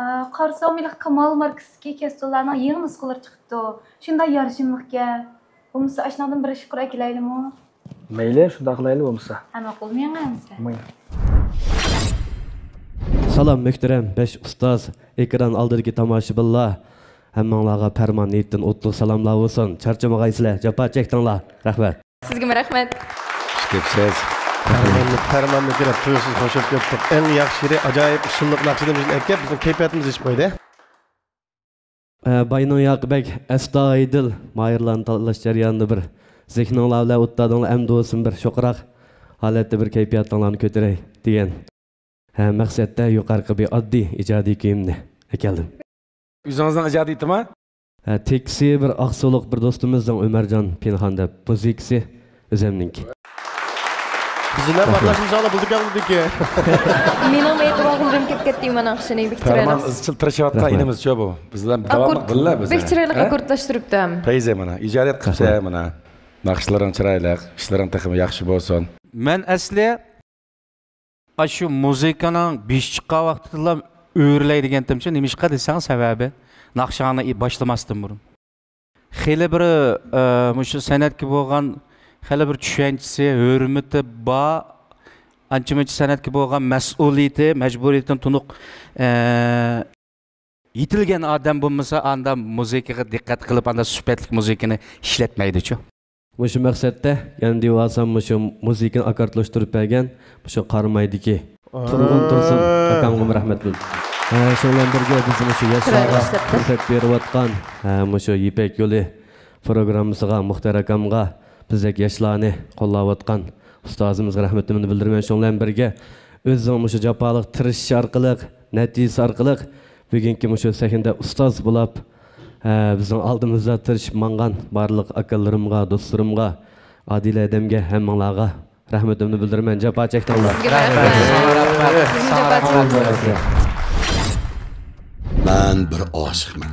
ئا، قارىسام ھېلىقى كامال ماركىسىدىكى كەستۇلارنىڭ يېڭى نۇسخىلىرى چىقىپتۇ. شۇنداق يارىشىملىقكەن. بولمىسا ئاشۇنىڭدىن بىر ئىككى قۇر ئەكېلەيلىمۇ؟ مەيلى، شۇنداق قىلايلى بولمىسا. ھەممە قىلمىڭ ئەمىسە. ماڭا. سالام مۆھتەرەم بەش ئۇستاز، ئېكران ئالدىدىكى تاماشىبىنلار، ھەممىڭلارغا پەرمان نىيىتتىن ئوتلۇق سالاملار بولسۇن. چارچىمىغايسىلەر، جاپا چەكتىڭلار. رەھمەت. سىزگىمۇ رەھمەت. خۇش كەپسىز. پەرماننى، پەرماننى كۆرۈپ تۇيۇقسىز خۇش بولۇپ كەتتۇق. ئەڭ ياخشى شېئىرى، ئاجايىپ ئۇسسۇللۇق ناخشىلىرىمىزنى ئەكەپ، بىزنىڭ كەيپىياتىمىزنى ئېچىپ قويدى. ئە، باينىڭ ياقى بەگ ئەستايىدىل ماھىرلارنى تاللاش جەريانىدا بىر زېھنىڭلار بىلەن ئوتتادىڭلار ئەمدى بولسۇن بىر شوخراق ھالەتتە بىر كەيپىياتىڭلارنى كۆتۈرەي دېگەن، ھە، مەقسەتتە يۇقىرىقى بىر ئاددىي ئىجادىي كۈيۈمنى ئەكەلدىم. ئۆزىڭىزنىڭ ئىجادىيىتىمۇ؟ ھە، تېكىستى بىر ئاقسۇلۇق بىر دوستىمىزنىڭ ئۆمەرجان پىنھان دەپ، مۇزىكىسى ئۆزەمنىڭكى. بىز بىلەن رەھمەت. پارتلاشمىساڭلار بولىدىكەن، بولىدىكەن. مېنىڭ ئېيتىۋالغۇم كېلىپ كەتتى، مانا ئىشىنى بىك پەرمان تۇرىمىز. ئىزچىل تىرىشىۋاتقان رەھمەت. ئىنىمىزچۇ بۇ. بىز بىلەن داۋاملىق ئاككورد بىللە بىز. بەك چىرايلىق ھە؟ ئاككوردلاشتۇرۇپتۇ. پەيزى مانا، ئىجادىيەت قىپسەن رەھمەت. مانا. ناخشىلىرىڭ چىرايلىق، ئىشلىرىڭ تېخىمۇ ياخشى بولسۇن. مەن ئەسلى ئاشۇ مۇزىكىنىڭ بېشى چىققان ۋاقتىدىلا ئۆرۈلەي دېگەنتىمچۇ، نېمىشقا دېسەڭ سەۋەبى، ناخشاڭنى باشلىماستىن بۇرۇن. خېلى بىر، ئە، مۇشۇ سەنئەتكە بولغان خېلى بىر چۈشەنچىسى، ھۆرمىتى بار، ئانچە-مۇنچە سەنئەتكە بولغان مەسئۇلىيىتى، مەجبۇرىيىتىنى تونۇق، ئە، يېتىلگەن ئادەم بولمىسا، ئاندا مۇزىكىغا دىققەت قىلىپ، ئاندا سۈپەتلىك مۇزىكىنى ئىشلەتمەيدىچۇ. مۇشۇ مەقسەتتە يەنە دېيىۋالسام، مۇشۇ مۇزىكىنى ئاكاردلاشتۇرۇپ بەرگەن مۇشۇ قارامايدىكى تۇرغۇن تۇرسۇن ئاكامغىمۇ رەھمەت بىلدۈرىمەن. ھە، شۇنىڭ بىلەن بىرگە بىز مۇشۇ ياشلارغا پۇرسەت بېرىۋاتقان، ھە، مۇشۇ يىپەك يولى پروگراممىسىغا، مۇختەر ئاكامغا، بىزدەك ياشلارنى قوللاۋاتقان ئۇستازىمىزغا رەھمىتىمنى بىلدۈرىمەن. شۇنىڭ بىلەن بىرگە، ئۆزىنىڭ مۇشۇ جاپالىق تىرىشىشى ئارقىلىق، نەتىجىسى ئارقىلىق بۈگۈنكى مۇشۇ سەھنىدە ئۇستاز بولاپ، ھە، بىزنىڭ ئالدىمىزدا تىرىشىپ ماڭغان بارلىق ئاكىلىرىمغا، دوستلىرىمغا، ئادىلە ھەدەمگە، ھەممىڭلارغا رەھمىتىمنى بىلدۈرىمەن. جاپا چەكتىڭلار. سىزگە رەھمەت. ساڭا رەھمەت. سىزگە جاپا چەكتىڭلار. مەن بىر ئاشىقمەن.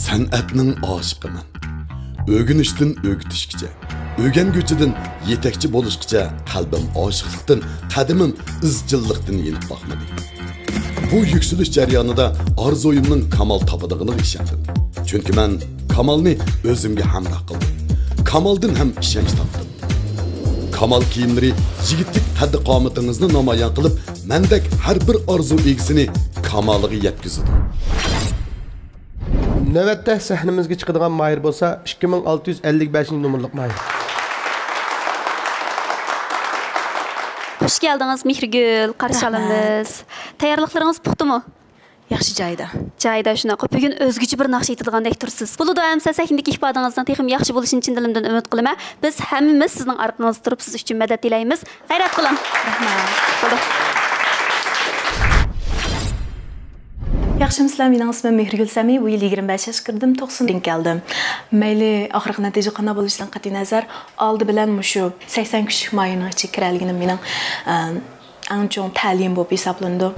سەنئەتنىڭ ئاشىقىمەن. ئۆگىنىشتىن ئۆگىتىشكىچە، ئۆگەنگۈچىدىن يېتەكچى بولۇشقىچە قەلبىم ئاشىقلىقتىن، قەدىمىم ئىزچىللىقتىن يېنىپ باقمىدى. بۇ يۈكسىلىش جەريانىدا ئارزۇيۇمنىڭ كامال تاپىدىغىنىغا ئىشەندىم. چۈنكى مەن كامالنى ئۆزۈمگە ھەمراھ قىلدىم. كامالدىن ھەم ئىشەنچ تاپتىم. كامال كىيىملىرى يىگىتلىك قەددى-قامىتىڭىزنى نامايان قىلىپ، مەندەك ھەر بىر ئارزۇ ئىگىسىنى كامالىغا يەتكۈزىدۇ. نۆۋەتتە سەھنىمىزگە چىقىدىغان ماھىر بولسا، ئىككى مىڭ ئالتە يۈز ئەللىك بەشىنچى نومۇرلۇق ماھىر. خۇش كەلدىڭىز، مېھرىگۈل. قارشى ئالىمىز. تەييارلىقلىرىڭىز پۇختىمۇ؟ ياخشى جايىدا. جايىدا شۇنداق. بۈگۈن ئۆزگىچە بىر ناخشا ئېيتىدىغاندەك تۇرىسىز. بولىدۇ، ئەمىسە سەھنىدىكى ئىپادىڭىزنىڭ تېخىمۇ ياخشى بولۇشىنى چىن دىلىمدىن ئۈمىد قىلىمەن. بىز ھەممىمىز سىزنىڭ ئارقىڭىزدا تۇرۇپ، سىز ئۈچۈن مەدەت تىلەيمىز. غەيرەت قىلىڭ. رەھمەت. بولدى. ياخشىمۇسىلەر، مېنىڭ ئىسمىم مېھرىگۈل سەمى، بۇ يىل يىگىرمە بەش ياشقا كىردىم، توقساندىن كەلدىم. مەيلى ئاخىرقى نەتىجە قانداق بولۇشىدىن قەتئىينەزەر، ئالدى بىلەن مۇشۇ سەكسەن كۈچلۈك ماھىرنىڭ ئىچىگە كىرەلىگىنىم مېنىڭ، ئە، ئەڭ چوڭ تەلىيىم بولۇپ ھېسابلىنىدۇ.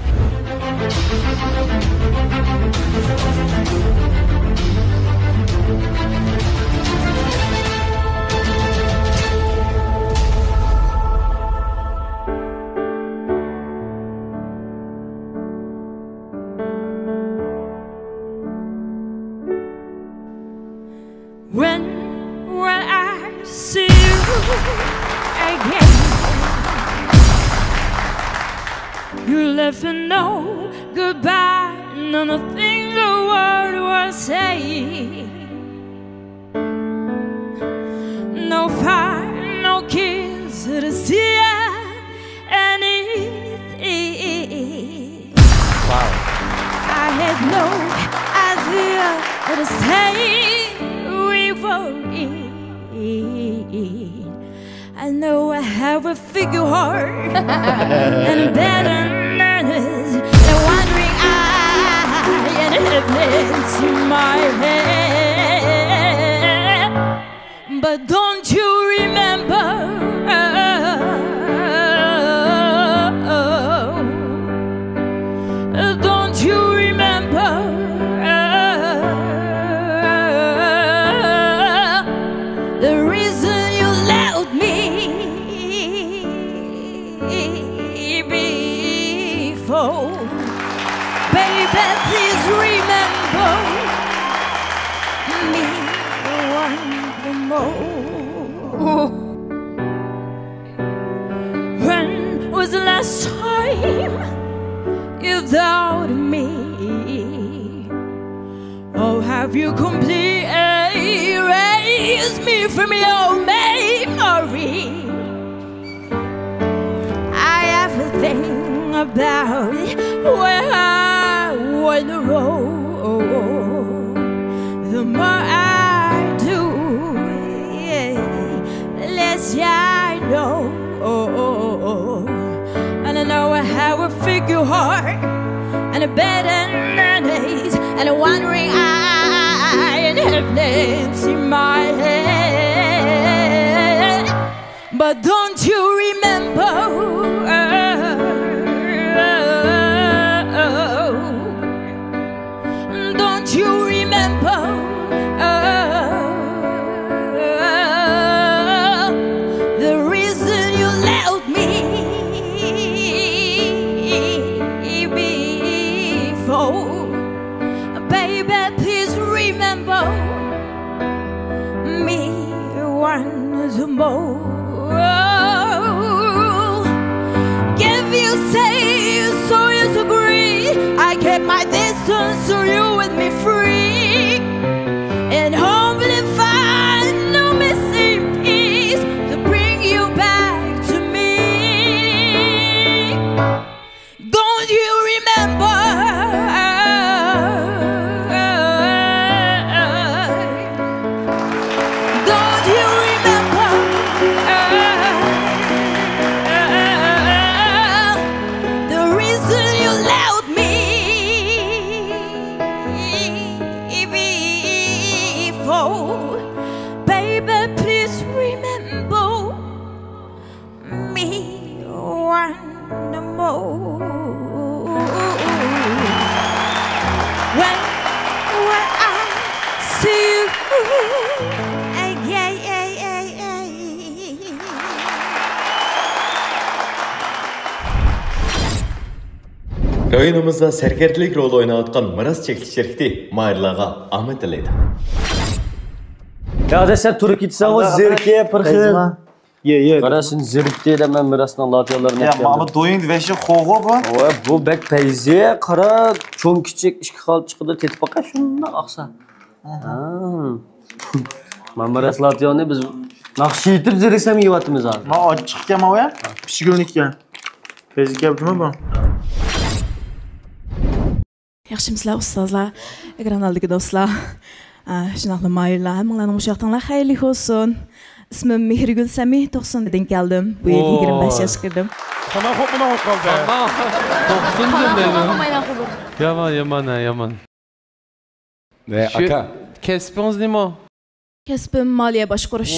When will I see you again? You left with no goodbye, not a single word was said. No fire, no kiss to see anything. Wow. I had no idea that the same we were in. I know I have a figure hard and a better manners and a wandering eye and a heaviness in my head. But don't you remember? Don't you remember the reason you left me before? Baby, please remember me once more. When was the last time you thought of me? Oh, have you completely erased me from your memory? I have to think about where I went wrong. The more I do, yeah, the less I know. And I know I have a figure heart and a bad knees and a wandering eye and heaviness in my head. But don't you remember? Don't you remember the reason you left me before? Baby, please remember. Tomorrow, if you say so, you agree. I kept my distance, so you and me free. And hopefully find no missing piece to bring you back to me. Don't you remember? Don't you remember the reason you loved me before? Baby, please remember me one more. When, when I see you again. رايونىمىزدا سەركەردىلىك رولى ئويناۋاتقان مىراس چەكلىك شىركىتى ماھىرلارغا ئامەت تىلەيدۇ. يا ئاداش، سەن تۇرۇپ كېتىسەنغۇ، زېرىكىپ بىر خىل. يە، يە. قارا، سېنى زېرىكتى دەپ مەن مىراسنىڭ لاتىيالىرىنى يا، ئەكەلدىم. ماما دويۇڭ ۋەشى خوغۇ بۇ. ۋاي، بۇ بەك پەيزى. قارا، چوڭ كىچىك ئىككى خىل چىقىدۇ، تېتىپ باقە، شۇنداق ئاقسا. ئاھا. ھا. ماما مىراس لاتىيالنى بىز ناخشا ئېيتىپ زېرىكسەم يەۋاتىمىز ھازىر. ما ئاچچىق ئىكەن، ماۋۇ يا. پىشكۈنلۈك ئىكەن. پەيزى ئىكەن، بۇ. ياخشىمۇسىلەر ئۇستازلار؟ ئېكران ئالدىدىكى دوستلار، ئە، شۇنداقلا ماھىرلار، ھەممىڭلارنىڭ مۇشۇ ۋاقتىڭلار خەيرلىك بولسۇن. ئىسمىم مېھرىگۈل سەمى، توقساندىن كەلدىم. بۇ يىل يىگىرمە بەش ياشقا كىردىم. سامان خوپمۇ خوپ قالدى. توقساندىن دەيدۇ. يامان، يامان، ھە، يامان. ئاكا. كەسپىڭىز نېمە؟ كەسپىم مالىيە باشقۇرۇش.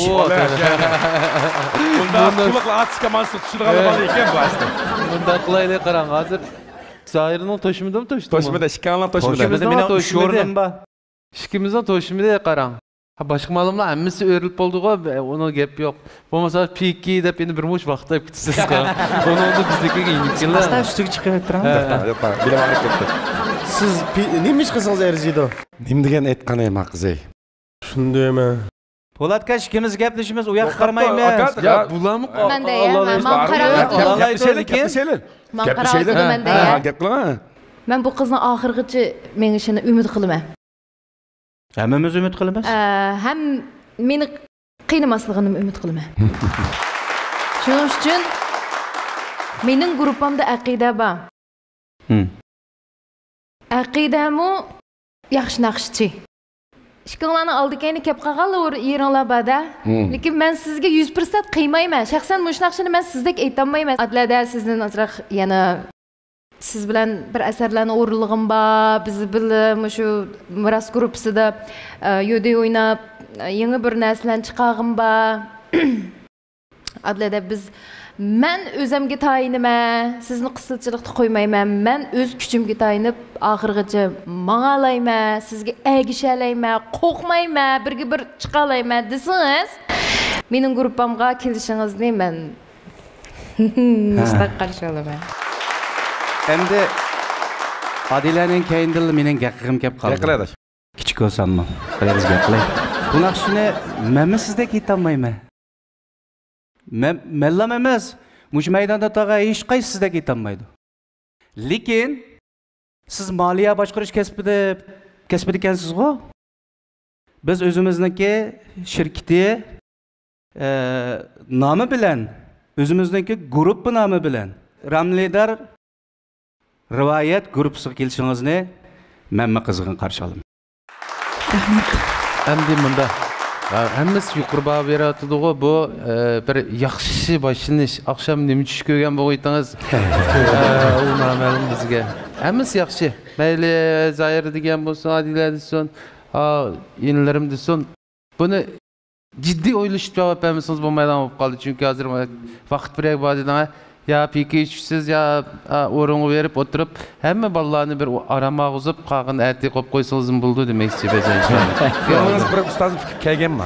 مۇنداق قۇلىقى ئاچىققا مانسىز چۈشىدىغانلار بار ئىكەن بۇ ئەسلى. مۇنداق قىلايلى، قاراڭ، ھازىر زاھىرنىڭ توشمىدىمۇ توشتىمۇ؟ توشمىدى، ئىككىڭلار توشمىدى. توشمىدى، مېنىڭ ئۈچ ئورنۇم بار. ئىككىمىزنىڭ توشمىدى، قاراڭ. ھا، باشقا مالۇملار ھەممىسى ئۆرۈلۈپ بولدىغۇ، ئۇنىڭ گەپ يوق. بولمىسا پىكى دەپ يەنە بىر مۇش ۋاقىت ئېلىپ كېتىسىز. ئۇنىڭدا بىزنىڭكىگە يېنىپ كېلە. ئاستا ئۈستىگە چىقىپ تۇرۇڭ. ھە. يوق، يوق، بىلىپ ئاغرىپ كەتتى. سىز پى-، نېمە ئىش قىلسىڭىز ئەرزىيدۇ؟ نېمە دېگەن ئېيتقان ئەي ماقىزەي؟ شۇندىمۇ؟ پولات ئاكا، ئىككىمىز گەپلىشىمىز، ئۇ ياققا قارىمايمىز. يا، بۇلارمۇ مەن دەيە، مەن، مەن قاراۋاتىدۇ. گەپلىشەيلى، گەپلىشەيلى. مەن قاراۋاتىدۇ، مەن دەيە. ھە، گەپ قىلىڭ. مەن بۇ قىزنىڭ ئاخىرغىچە مېڭىشىنى ئۈمىد قىلىمەن. ھەممىمىز ئۈمىد قىلىمىز. ئە، ھەم مېنى قىينىماسلىقىنىمۇ ئۈمىد قىلىمەن. شۇنىڭ ئۈچۈن مېنىڭ گۇرۇپپامدا ئەقىدە بار. ھىم. ئەقىدەمۇ ياخشى ناخشىچى. ئىككىڭلارنىڭ ئالدى كەينى كەپ قالغانلا يېرىڭلار بار-دە. ھىم. لېكىن مەن سىزگە يۈز پىرسەنت قىيمايمەن. شەخسەن مۇشۇ ناخشىنى مەن سىزدەك ئېيتالمايمەن. ئادىلەدە سىزدىن ئازراق يەنە سىز بىلەن بىر ئەسەرلەرنى ئورۇنلىغىنىم بار، بىز بىللە مۇشۇ مىراس گۇرۇپپىسىدا، ئە، يۇدى ئويناپ، يېڭى بىر نەرسىلەرنى چىقارغىنىم بار. ئادىلەدە بىز، مەن ئۆزەمگە تايىنىمەن، سىزنى قىسىلچىلىقتا قويمايمەن، مەن ئۆز كۈچۈمگە تايىنىپ ئاخىرغىچە ماڭالايمەن، سىزگە ئەگىشەلەيمەن، قورقمايمەن، بىرگە بىر چىقالايمەن دېسىڭىز، مېنىڭ گۇرۇپپامغا كېلىشىڭىزنى مەن ھە. مۇشتاق قارشى ئالىمەن. ئەمدى ئادىلەنىڭ كەينىدىنلا مېنىڭ گەپ قىلغۇم كەپ قالدى. گەپ قىل، ئاداش. كىچىك بولساممۇ، بىر ئېغىز گەپ قىلاي. بۇ ناخشىنى مەنمۇ سىزدەك ئېيتالمايمەن. مەن، مەنلام ئەمەس، مۇشۇ مەيداندا تۇرغان ھېچقايسى سىزدەك ئېيتالمايدۇ. لېكىن، سىز مالىيە باشقۇرۇش كەسپىدە، كەسپىدىكەنسىزغۇ؟ بىز ئۆزىمىزنىڭكى شىركىتى، ئە، نامى بىلەن، ئۆزىمىزنىڭكى گۇرۇپپا نامى بىلەن راملىدار رىۋايەت گۇرۇپپىسىغا كېلىشىڭىزنى مەنمۇ قىزغىن قارشى ئالىمەن. رەھمەت. ئەمدى مۇنداق. ھە، ھەممىسى يۇقىرى باھا بېرىۋاتىدىغۇ، بۇ، ئە، بىر ياخشى باشلىنىش. ئاخشام نېمە چۈش كۆرگەن بولغىيتىڭىز؟ ئە، ئۇ نامەلۇم بىزگە. ھەممىسى ياخشى. مەيلى، زاھىرە دېگەن بولسۇن، ئادىلە دېسۇن، ئا، ئىنىلىرىم دېسۇن. بۇنى جىددىي ئويلىشىپ جاۋاب بەرمىسىڭىز بولمايدىغان بولۇپ قالدى. چۈنكى ھازىر ۋاقىت بىرەر بار دېدىڭە، يا پىكى ئىچىسىز، يا، ئا، ئورۇنغا بېرىپ ئوتتۇرۇپ، ھەممە بالىلارنى بىر ئارام ئالغۇزۇپ، قالغىنىنى ئەتىگە قويۇپ قويسىڭىزمۇ بولىدۇ دېمەكچى بەزى ئىشلارنى. كۆڭلىڭىز بىر ئۇستازنىڭ پىكرى كەلگەنما؟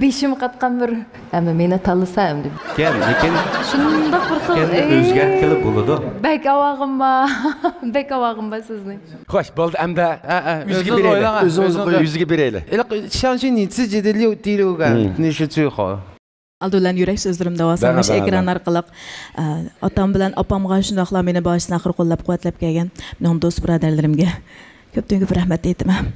بېشىمغا قاتقان بىر، ئەمما مېنى تاللىسا ئەمدى. كەل، لېكىن شۇنداق بىر خىل، ئىكەننى ئۆزگەرتكىلى بولىدۇ. بەك ئاۋاغىم بار، بەك ئاۋاغىم بار سىزنى. خوش، بولدى ئەمدى. ھە، ھە، يۈزگە ئۆزىڭىز بېرەيلى. ئويلاڭ، ئۆزىڭىز ئۆزىڭىز قويۇڭ. يۈزگە بېرەيلى. 一相信你自己的第六感，你是最好。ئالدى بىلەن يۈرەك سۆزلىرىمنى داۋالىسام، مۇشۇ ئېكران ئارقىلىق، ئە، ئاتام بىلەن ئاپامغا، شۇنداقلا مېنى باشتىن ئاخىر قوللاپ قۇۋۋەتلەپ كەلگەن مېنىڭ دوست بۇرادەرلىرىمگە كۆپتىن كۆپ رەھمەت ئېيتىمەن.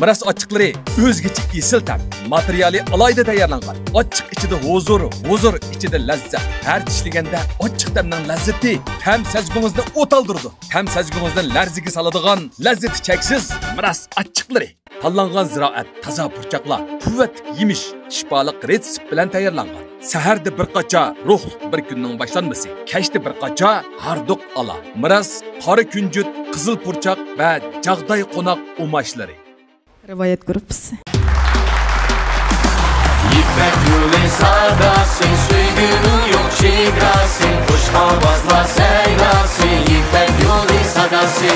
مىراس ئاچچىقلىرى، ئۆزگىچە ئېسىل تەم. ماتېرىيالى ئالاھىدە تەييارلانغان. ئاچچىق ئىچىدە ھۇزۇر، ھۇزۇر ئىچىدە لەززەت. ھەر چىشلىگەندە ئاچچىق تەمنىڭ لەززىتى تەم سەزگۈڭىزنى ئوتالدۇرىدۇ. تەم سەزگۈڭىزنى لەرزىگە سالىدىغان لەززىتى چەكسىز مىراس ئاچچىقلىرى. تاللانغان زىرائەت، تازا پۇرچاقلار، قۇۋۋەتلىك يېمىش، شىپالىق رېتسېپ بىلەن تەييارلانغان. سەھەردە بىر قاچا، روھلۇق بىر كۈننىڭ باشلانمىسى. كەچتە بىر قاچا، ھاردۇق ئالا. مىراس، قارا كۈنجۈت، قىزىل پۇرچاق ۋە جاغداي قوناق ئۇماچلىرى. رىۋايەت گۇرۇپپىسى. يىپەك يولى ساداسى، سۆيگۈنىڭ يوق چېگراسى، خۇش ئاۋازلار سەيداسى، يىپەك يولى ساداسى،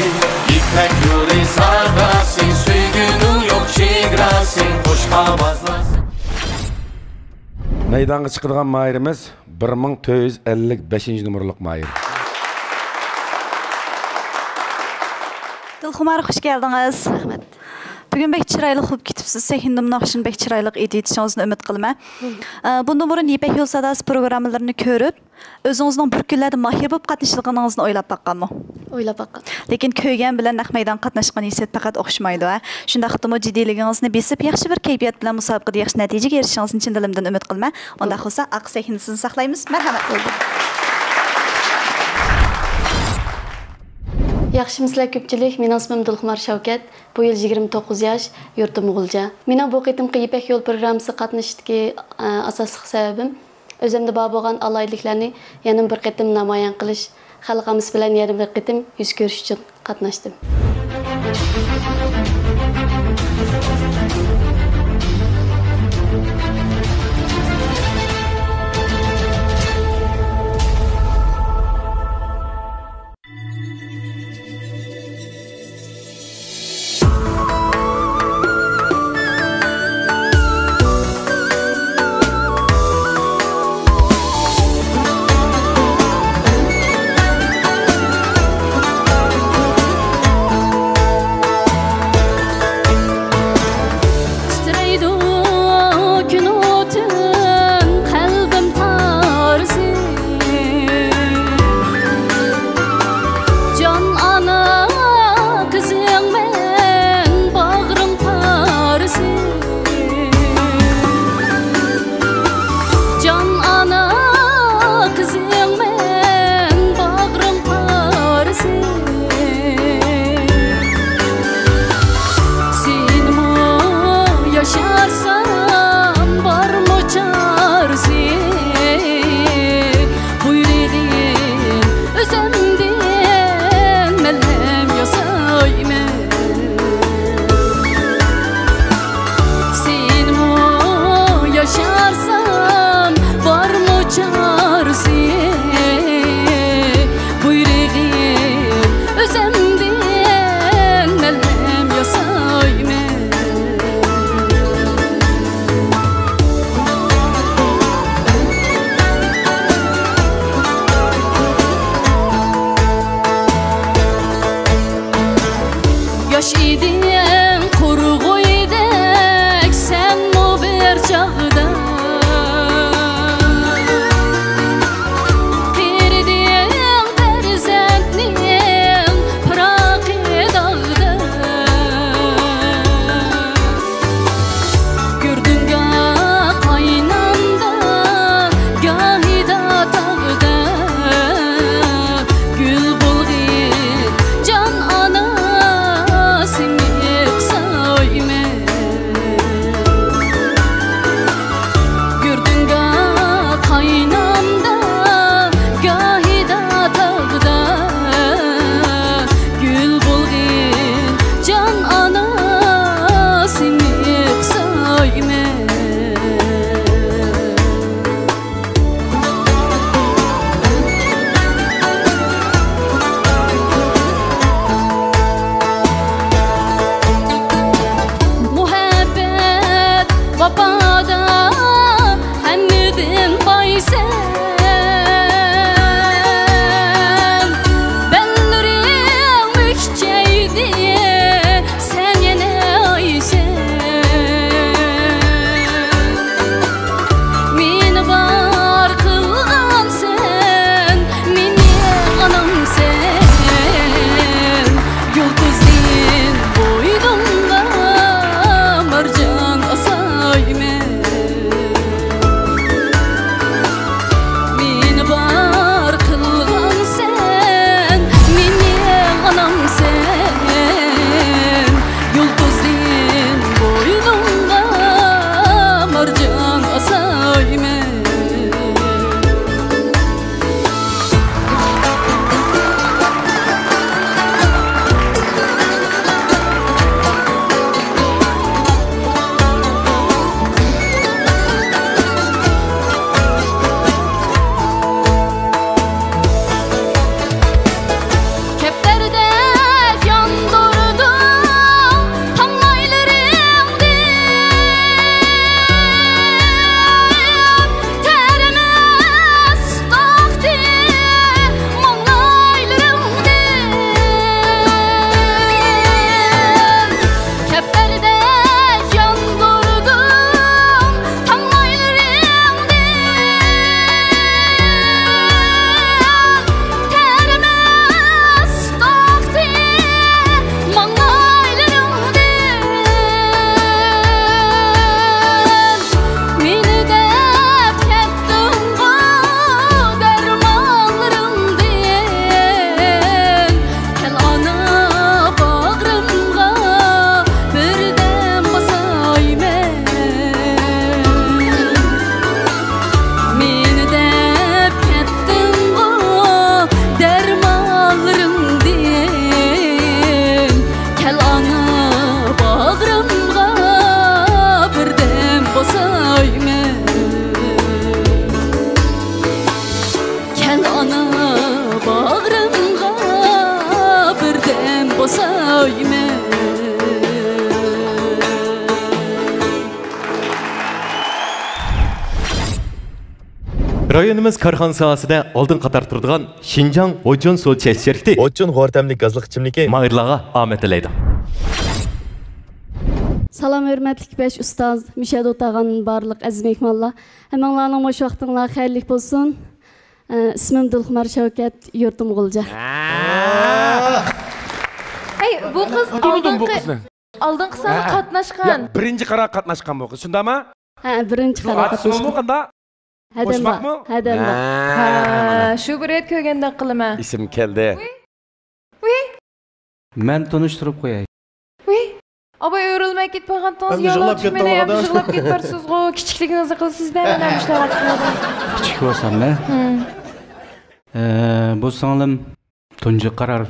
يىپەك يولى ساداسى، سۆيگۈنىڭ يوق چېگراسى، خۇش ئاۋازلار. مەيدانغا چىقىدىغان ماھىرىمىز بىر مىڭ تۆت يۈز ئەللىك بەشىنچى نومۇرلۇق ماھىر. دىلخۇمار، خۇش كەلدىڭىز. رەھمەت. بۈگۈن بەك چىرايلىق بولۇپ كېتىپسىز. سەھنىدىمۇ ناخشىنى بەك چىرايلىق ئېيتىۋېتىشىڭىزنى ئۈمىد قىلىمەن. ئە، بۇندىن بۇرۇن يىپەك يول ساداسى پروگراممىلىرىنى كۆرۈپ، ئۆزىڭىزنىڭ بىر كۈنلەردە ماھىر بولۇپ قاتنىشىدىغىنىڭىزنى ئويلاپ باققانمۇ؟ ئويلاپ باققان. لېكىن كۆرگەن بىلەن نەق مەيدانغا قاتناشقان ھېسسىيات پەقەت ئوخشىمايدۇ، ھە؟ شۇنداقتىمۇ جىددىيلىكىڭىزنى بېسىپ، ياخشى بىر كەيپىيات بىلەن مۇسابىقىدە ياخشى نەتىجىگە ئېرىشىشىڭىزنى چىن دىلىمدىن ئۈمىد قىلىمەن. ئۇنداق بولسا، ئارقا سەھنىدە سىزنى ساقلايمىز. مەرھەمەت. ياخشىمۇسىلەر كۆپچىلىك، مېنىڭ ئىسمىم دىلخۇمار شەۋكەت، بۇ يىل يىگىرمە توققۇز ياش، يۇرتۇم غۇلجا. مېنىڭ بۇ قېتىمقى يىپەك يول پروگراممىسىغا قاتنىشىشتىكى، ئە، ئاساسلىق سەۋەبىم، ئۆزۈمدە بار بولغان ئالاھىدىلىكلەرنى يەنە بىر قېتىم نامايان قىلىش، خەلق ئاممىسى بىلەن يەنە بىر قېتىم يۈز كۆرۈش ئۈچۈن قاتناشتىم. سۆيمە. رايونىمىز كارخانا ساھەسىدە ئالدىنقى قاتاردا تۇرىدىغان شىنجاڭ ھوجۇن سۇ چەش شىركىتى ھوجۇن غور تەملىك گازلىق ئىچىملىكى ماھىرلارغا ئامەت تىلەيدۇ. سالام، ھۆرمەتلىك بەش ئۇستاز، مۇشۇ يەردە ئولتۇرغان بارلىق ئەزىز مېھمانلار، ھەممىڭلارنىڭ مۇشۇ ۋاقتىڭلار خەيرلىك بولسۇن. ئە، ئىسمىم دىلخۇمار شەۋكەت، يۇرتۇم غۇلجا. ھەي، بۇ قىز تونۇدۇم بۇ ئالدىنقى، قىزنى. ئالدىنقى ساندا ھە. قاتناشقان. ياق، بىرىنچى قارار قاتناشقانمۇ قىز، شۇنداقمۇ؟ ھە، بىرىنچى قارار قاتناشقان. ئاتىسىمۇ قانداق؟ ھەدەمبا. قوشماقمۇ؟ ھەدەمبا. ھە. ھە، شۇ بىر رەت كۆرگەندەك قىلىمەن. ئېسىمگە كەلدى. ۋۇي. ۋۇي. مەن تونۇشتۇرۇپ قوياي. ۋۇي. ئاباي، ئۆرۈلمەي كېتىپ قالغانتىڭىز، يىغلاپ يىغلاپ كەتتىڭىز ياخشى دادا. يىغلاپ كېتىپسىزغۇ، كىچىكلىكىڭىزنى قىلىسىز-دە، مانا مۇشۇنداق ۋاقىتلاردا. كىچىك بولسام-دە. ھىم. ئە، بۇ سىڭلىم تۇنجى قارار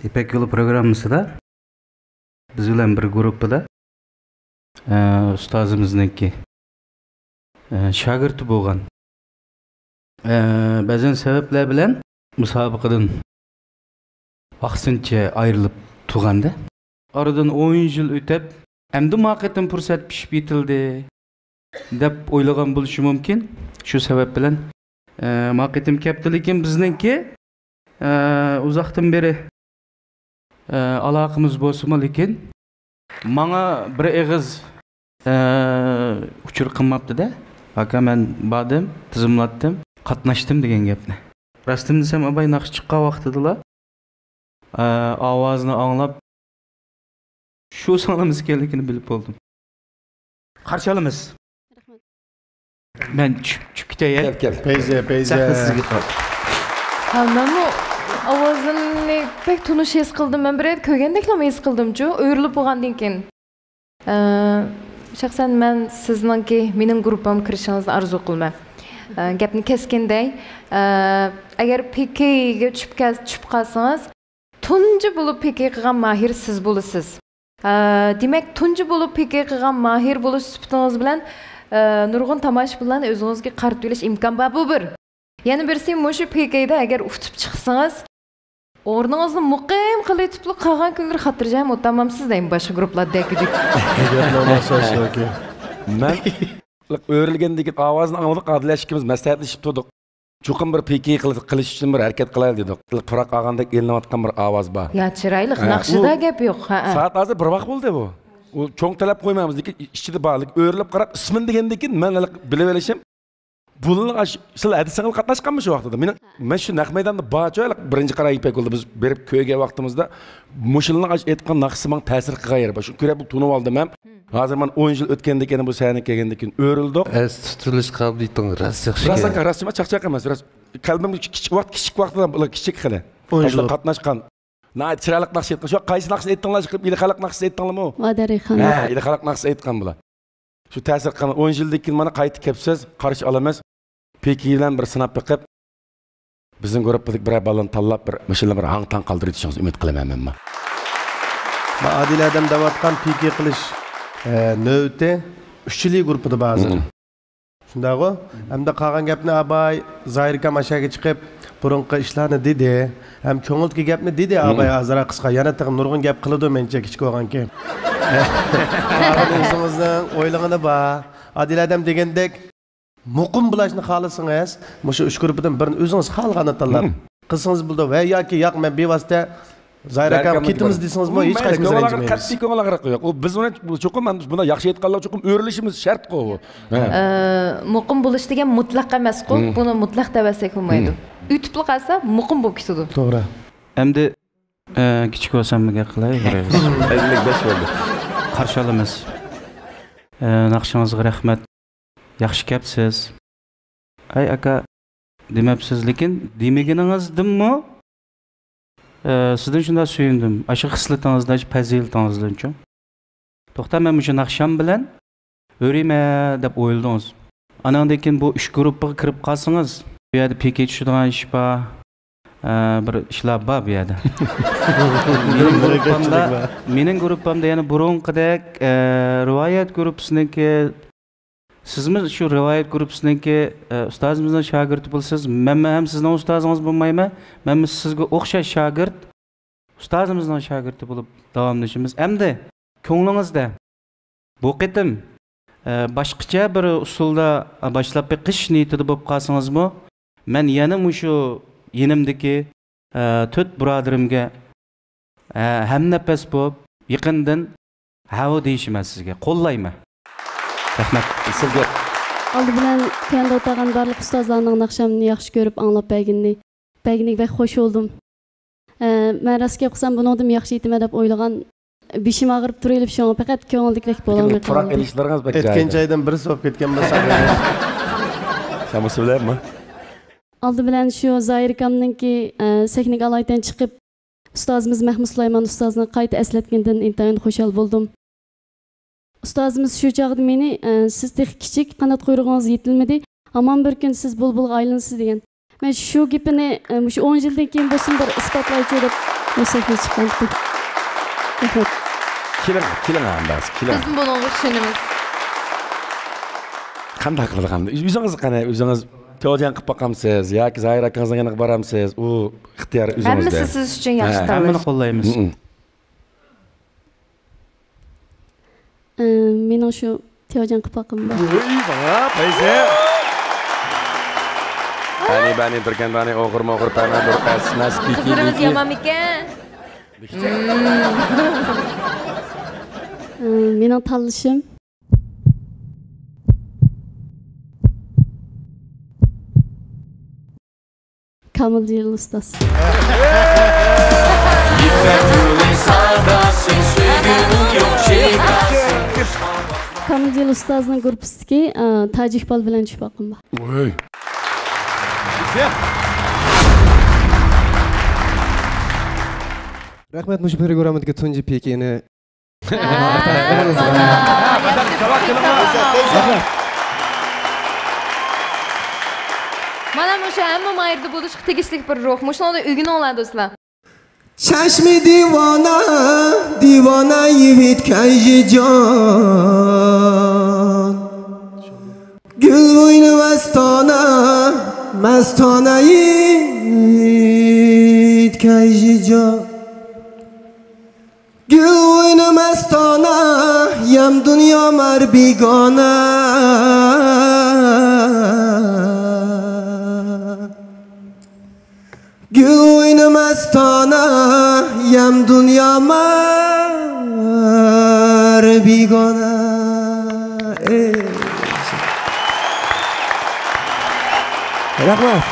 يىپەك يولى پروگراممىسىدا بىز بىلەن بىر گۇرۇپپىدا، ئە، ئۇستازىمىزنىڭكى، ئە، شاگىرتى بولغان. ئە، بەزەن سەۋەبلەر بىلەن مۇسابىقىدىن ۋاقتىنچە ئايرىلىپ تۇرغاندا، ئارىدىن ئون يىل ئۆتۈپ، ئەمدى ما قېتىم پۇرسەت پىشىپ يېتىلدى، دەپ ئويلىغان بولۇشى مۇمكىن. شۇ سەۋەب بىلەن، ئە، ما قېتىم كەپتۇ، لېكىن بىزنىڭكى، ئە، ئۇزاقتىن بېرى، ئە، ئالاقىمىز بولسىمۇ، لېكىن ماڭا بىر ئېغىز، ئە، ئۇچۇر قىلماپتۇ-دە. ئاكا، مەن باردىم، تىزىملاتتىم، قاتناشتىم دېگەن گەپنى. راستىنى دېسەم، ئاباي ناخشا چىققان ۋاقتىدىلا، ئە، ئاۋازىنى ئاڭلاپ، شۇ سىڭلىمىز ئىكەنلىكىنى بىلىپ بولدۇم. قارشى ئالىمىز. رەھمەت. مەن چۈشۈپ، چۈشۈپ كېتەي. كەل، كەل. پەيزە، پەيزە. سەھنە سىزگە قالدى. ھە، مەنمۇ ئاۋازىنى بەك تونۇش ھېس قىلدىم. مەن بىر يەردە كۆرگەندەكلا ھېس قىلدىمچۇ، ئۆرۈلۈپ بولغاندىن كېيىن. ئە، شەخسەن مەن سىزنىڭكى، مېنىڭ گۇرۇپپامغا كىرىشىڭىزنى ئارزۇ قىلىمەن. ئە، گەپنى كەسكىن دەي. ئە، ئەگەر پىكىگە چۈشۈپ كەل-، چۈشۈپ قالسىڭىز، تۇنجى بولۇپ پىكى قىلغان ماھىر سىز بولىسىز. ئە، دېمەك، تۇنجى بولۇپ پىكى قىلغان ماھىر بولۇش سۈپىتىڭىز بىلەن، ئە، نۇرغۇن تاماشىبىنلارنى ئۆزىڭىزگە قارىتىۋېلىش ئىمكان بار، بۇ بىر. يەنە بىرسى، مۇشۇ پىكىدا ئەگەر ئۇتۇپ چىقسىڭىز، ئورنىڭىزنى مۇقىم قىلىۋېتىپلا، قالغان كۈنلىرى خاتىرجەم ئولتۇرمامسىز دەيمەن، باشقا گۇرۇپپىلار دەكىدىك. مەن ئۆرۈلگەندىن كېيىن ئاۋازىنى ئاڭلىدۇق، ئادىل ئىككىمىز مەسلىھەتلىشىپ تۇردۇق. چوقۇم بىر پىكى قىل-، قىلىش ئۈچۈن بىر ھەرىكەت قىلايلى دېدۇق. پۇراق ئالغاندەك ئېلىنىۋاتقان بىر ئاۋاز بار. يا، چىرايلىق، ھە، ناخشىدا ئۇ گەپ يوق. ھە، ھە. سائەت ھازىر بىر ۋاق بولدى بۇ. ئۇ چوڭ تەلەپ قويمايمىز، لېكىن ئىچىدە بار. لېكىن ئۆرۈلۈپ قاراپ ئىسمىنى دېگەندىن كېيىن مەن ھېلىقى بىلىۋېلىشىم. بۇلارنىڭ ئاش-، سىلەر ھەدىسىڭىز قاتناشقانمۇ شۇ ۋاقتىدا؟ مېنىڭ، مەن شۇ نەق مەيداندا بارچۇ، ھېلىقى بىرىنچى قارا يىپەك يولىدا بىز بېرىپ كۆرگەن ۋاقتىمىزدا مۇشۇلارنىڭ ئاش-، ئېيتقان ناخشىسى ماڭا تەسىر قىلغان يېرى بار. شۇ كۆرۈپ تونۇۋالدىم ھەم. ھازىر مانا ئون يىل ئۆتكەندىن كېيىن، بۇ سەھنىگە كەلگەندىن كېيىن ئۆرۈلدۇق. ئەستە تۇتۇلۇش قابىلىيىتىڭ راست ياخشى ئىكەن. راست، راست، چاقچاق ئەمەس، راست. قەلبىمدە كىچىك ۋاقىت، كىچىك ۋاقتىدا بۇلار كىچىك خېلى. ئون يىل. قاتناشقان. ناھايىتى چىرايلىق ناخشا ئېيتقان. شۇ قايسى ناخشىنى ئېيتتىڭلار؟ شۇ ئىلى خەلق ناخشىسى ئېيتتىڭلارمۇ؟ ۋادەرەي خان. ھە، ئىلى خەلق ناخشىسى ئېيتقان بۇلار. شۇ تەسىر قىلغان. ئون يىلدىن كېيىن مانا قايتا كەپسىز، قارشى ئالىمىز. پىكى بىلەن بىر سىناپ بېقىپ، بىزنىڭ گۇرۇپپىدىكى بىرەر بالىنى تاللاپ، بىر مۇشۇلار بىر ھاڭ-تاڭ قالدۇرۇۋېتىشىڭىزنى ئۈمىد قىلىمەن مەنمۇ. ئادىل ئادەم دەۋاتقان پىكى قىلىش، ئە، نۆۋىتى ئۈچىلى گۇرۇپپىدا بار ھازىر. مم. شۇنداقغۇ؟ ئەمدى قالغان گەپنى ئاباي، زاھىر ئاكام ئاشاگە چىقىپ، بۇرۇنقى ئىشلارنى دېدى. ھەم كۆڭلىدىكى گەپنى دېدى ئاباي، ئازراق قىسقا. يەنە تېخى نۇرغۇن گەپ قىلىدۇ مەنچە كىچىك بولغانكى. قالغىنى ئۆزىڭىزنىڭ ئويلىغىنى بار. ئادىل ئادەم دېگەندەك، مۇقىم بولۇشنى خالىسىڭىز، مۇشۇ ئۈچ گۇرۇپپىدىن بىرىنى ئۆزىڭىز خالىغاننى تاللاپ قىلسىڭىز بولىدۇ. ۋە ياكى ياق، مەن بىۋاسىتە زاھىر ئاكام كېتىمىز دېسىڭىزمۇ، ھېچ قايسىمىز رەنجىمەيمىز. قەتئىي كۆڭۈل ئاغرىق يوق. ئۇ بىز ئۇنى چوقۇم، مانا بۇنداق ياخشى ئېيتقانلار چوقۇم ئۆرۈلۈشىمىز شەرتقۇ بۇ. ھە. ئە، مۇقىم بولۇش دېگەن مۇتلەق ئەمەسقۇ، بۇنى مۇتلەق دەۋەتسەك بولمايدۇ. ئۆتۈپلا قالسا، مۇقىم بولۇپ كېتىدۇ. توغرا. ئەمدى، ئە، كىچىك بولسام گەپ قىلاي، بىر ئېغىز. ئەللىك بەش بولدى. قارشى ئالىمىز. ئە، ناخشىڭىزغا رەھمەت. ياخشى كەپسىز. ئەي ئاكا، دېمەپسىز، لېكىن دېمىگىنىڭىزدىنمۇ، ئە، سىزدىن شۇنداق سۆيۈندۈم. ئاشۇ خىسلىتىڭىزدىن، ئاشۇ پەزىلىتىڭىزدىنچۇ. توختا، مەن مۇشۇ ناخشام بىلەن ئۆرۈيمەن دەپ ئويلىدىڭىز. ئاناندىن كېيىن بۇ ئۈچ گۇرۇپپىغا كىرىپ قالسىڭىز، بۇ يەردە پىكى چۈشىدىغان ئىش بار. ئە، بىر ئىشلار بار بۇ يەردە. مېنىڭ گۇرۇپپامدا، مېنىڭ گۇرۇپپامدا يەنە بۇرۇنقىدەك، ئە، رىۋايەت گۇرۇپپىسىنىڭكى، سىزمۇ شۇ رىۋايەت گۇرۇپپىسىنىڭكى، ئە، ئۇستازىمىزنىڭ شاگىرتى بولىسىز. مەنمۇ ھەم سىزنىڭ ئۇستازىڭىز بولمايمەن. مەنمۇ سىزگە ئوخشاش شاگىرت. ئۇستازىمىزنىڭ شاگىرتى بولۇپ داۋاملىشىمىز. ئەمدى كۆڭلىڭىزدە بۇ قېتىم، ئە، باشقىچە بىر ئۇسۇلدا باشلاپ بېقىش نىيىتىدە بولۇپ قالسىڭىزمۇ، مەن يەنە مۇشۇ يېنىمدىكى، ئە، تۆت بۇرادىرىمگە، ئە، ھەمنەپەس بولۇپ، يېقىندىن ھەۋۇ دېيىشىمەن سىزگە، قوللايمەن. رەھمەت. ئېسىل گەپ. ئالدى بىلەن تۆۋەندە ئولتۇرغان بارلىق ئۇستازلارنىڭ ناخشامنى ياخشى كۆرۈپ ئاڭلاپ بەرگىنىنى، بەرگىنىگە بەك خوش بولدۇم. ئە، مەن راست گەپ قىلسام، بۇنىڭدىنمۇ ياخشى ئېيتىمەن دەپ ئويلىغان، بېشىم ئاغرىپ تۇرۇۋېلىپ، شۇڭا پەقەت كۆڭۈلدىكىدەك بولالماي پۇراق قالدىم. ئېلىشلىرىڭىز بەك ئېيتكەن جايىدىن بىر سوپ كەتكەن بولسا. سەن بولسا بىلەيمۇ؟ ئالدى بىلەن شۇ زاھىر ئاكامنىڭكى، ئە، سەھنىگە ئالايىتەن چىقىپ، ئۇستازىمىز مەھمۇت سۇلايمان ئۇستازنى قايتا ئەسلەتكىنىدىن ئىنتايىن خۇشال بولدۇم. ئۇستازىمىز شۇ چاغدا مېنى، ئە، «سىز تېخى كىچىك، قانات قۇيرۇقىڭىز يېتىلمىدى، ھامان بىر كۈن سىز بۇلبۇلغا ئايلىنىسىز» دېگەن. مەن شۇ گېپىنى، ئە، مۇشۇ ئون يىلدىن كېيىن بولسۇن بىر ئىسپاتلايچۇ دەپ بۇ سەھنىگە چىققانتىم. رەھمەت. كېلىڭ، كېلىڭ ئەمدى، كېلىڭ. بىزمۇ بۇنىڭغا ئىشىنىمىز. قانداق قىلىدىغان؟ ئۆزىڭىز قېنى، ئۆزىڭىز تياۋجيەن قىلىپ باقامسىز ياكى زاھىر ئاكىڭىزنىڭ يېنىغا بارامسىز؟ ئۇ ئىختىيار ئۆزىڭىزدە. ھەممىسى سىز ئۈچۈن ياخشى ھە. تاللاش. ھەممىنى قوللايمىز. مم. ئە، مېنىڭ شۇ تياۋجيەن قىلىپ باققىنىم بار. ۋوي، ماڭا پەيزە. ئەنى بەنى تۈركەن بەنى ئوغۇر موغۇر پەمە دۇر پەس مەس كىكى قىزلىرىمىز مىكى. يامانمىكەن؟ ئە، مېنىڭ تاللىشىم. كامىلجېلىل ئۇستاز. يىپەك يولى ساداسى، سۆيگۈنىڭ يوق شېداسى. كامىلجېلىل ئۇستازنىڭ گۇرۇپپىسىدىكى، ئا، تاجىك بال بىلەن چۈشۈپ باققىنىم بار. ۋوي. رەھمەت، مۇشۇ پروگراممىدىكى تۇنجى پىكىنى. مانا مۇشۇ ھەممە مايردا بولۇشقا تېگىشلىك بىر روھ. مۇشۇنىڭدىن ئۆگىنىڭلار، دوستلار. چشم دیوانه، دیوانه یویت کژی جان. گل بوینو مستانه، مستانه یویت کژی جان. گل بوینو مستانه، یم دنیا مر بیگانه. گل بوینو مستانه، یم دنیا مر بیگانه. ئېي. رەھمەت.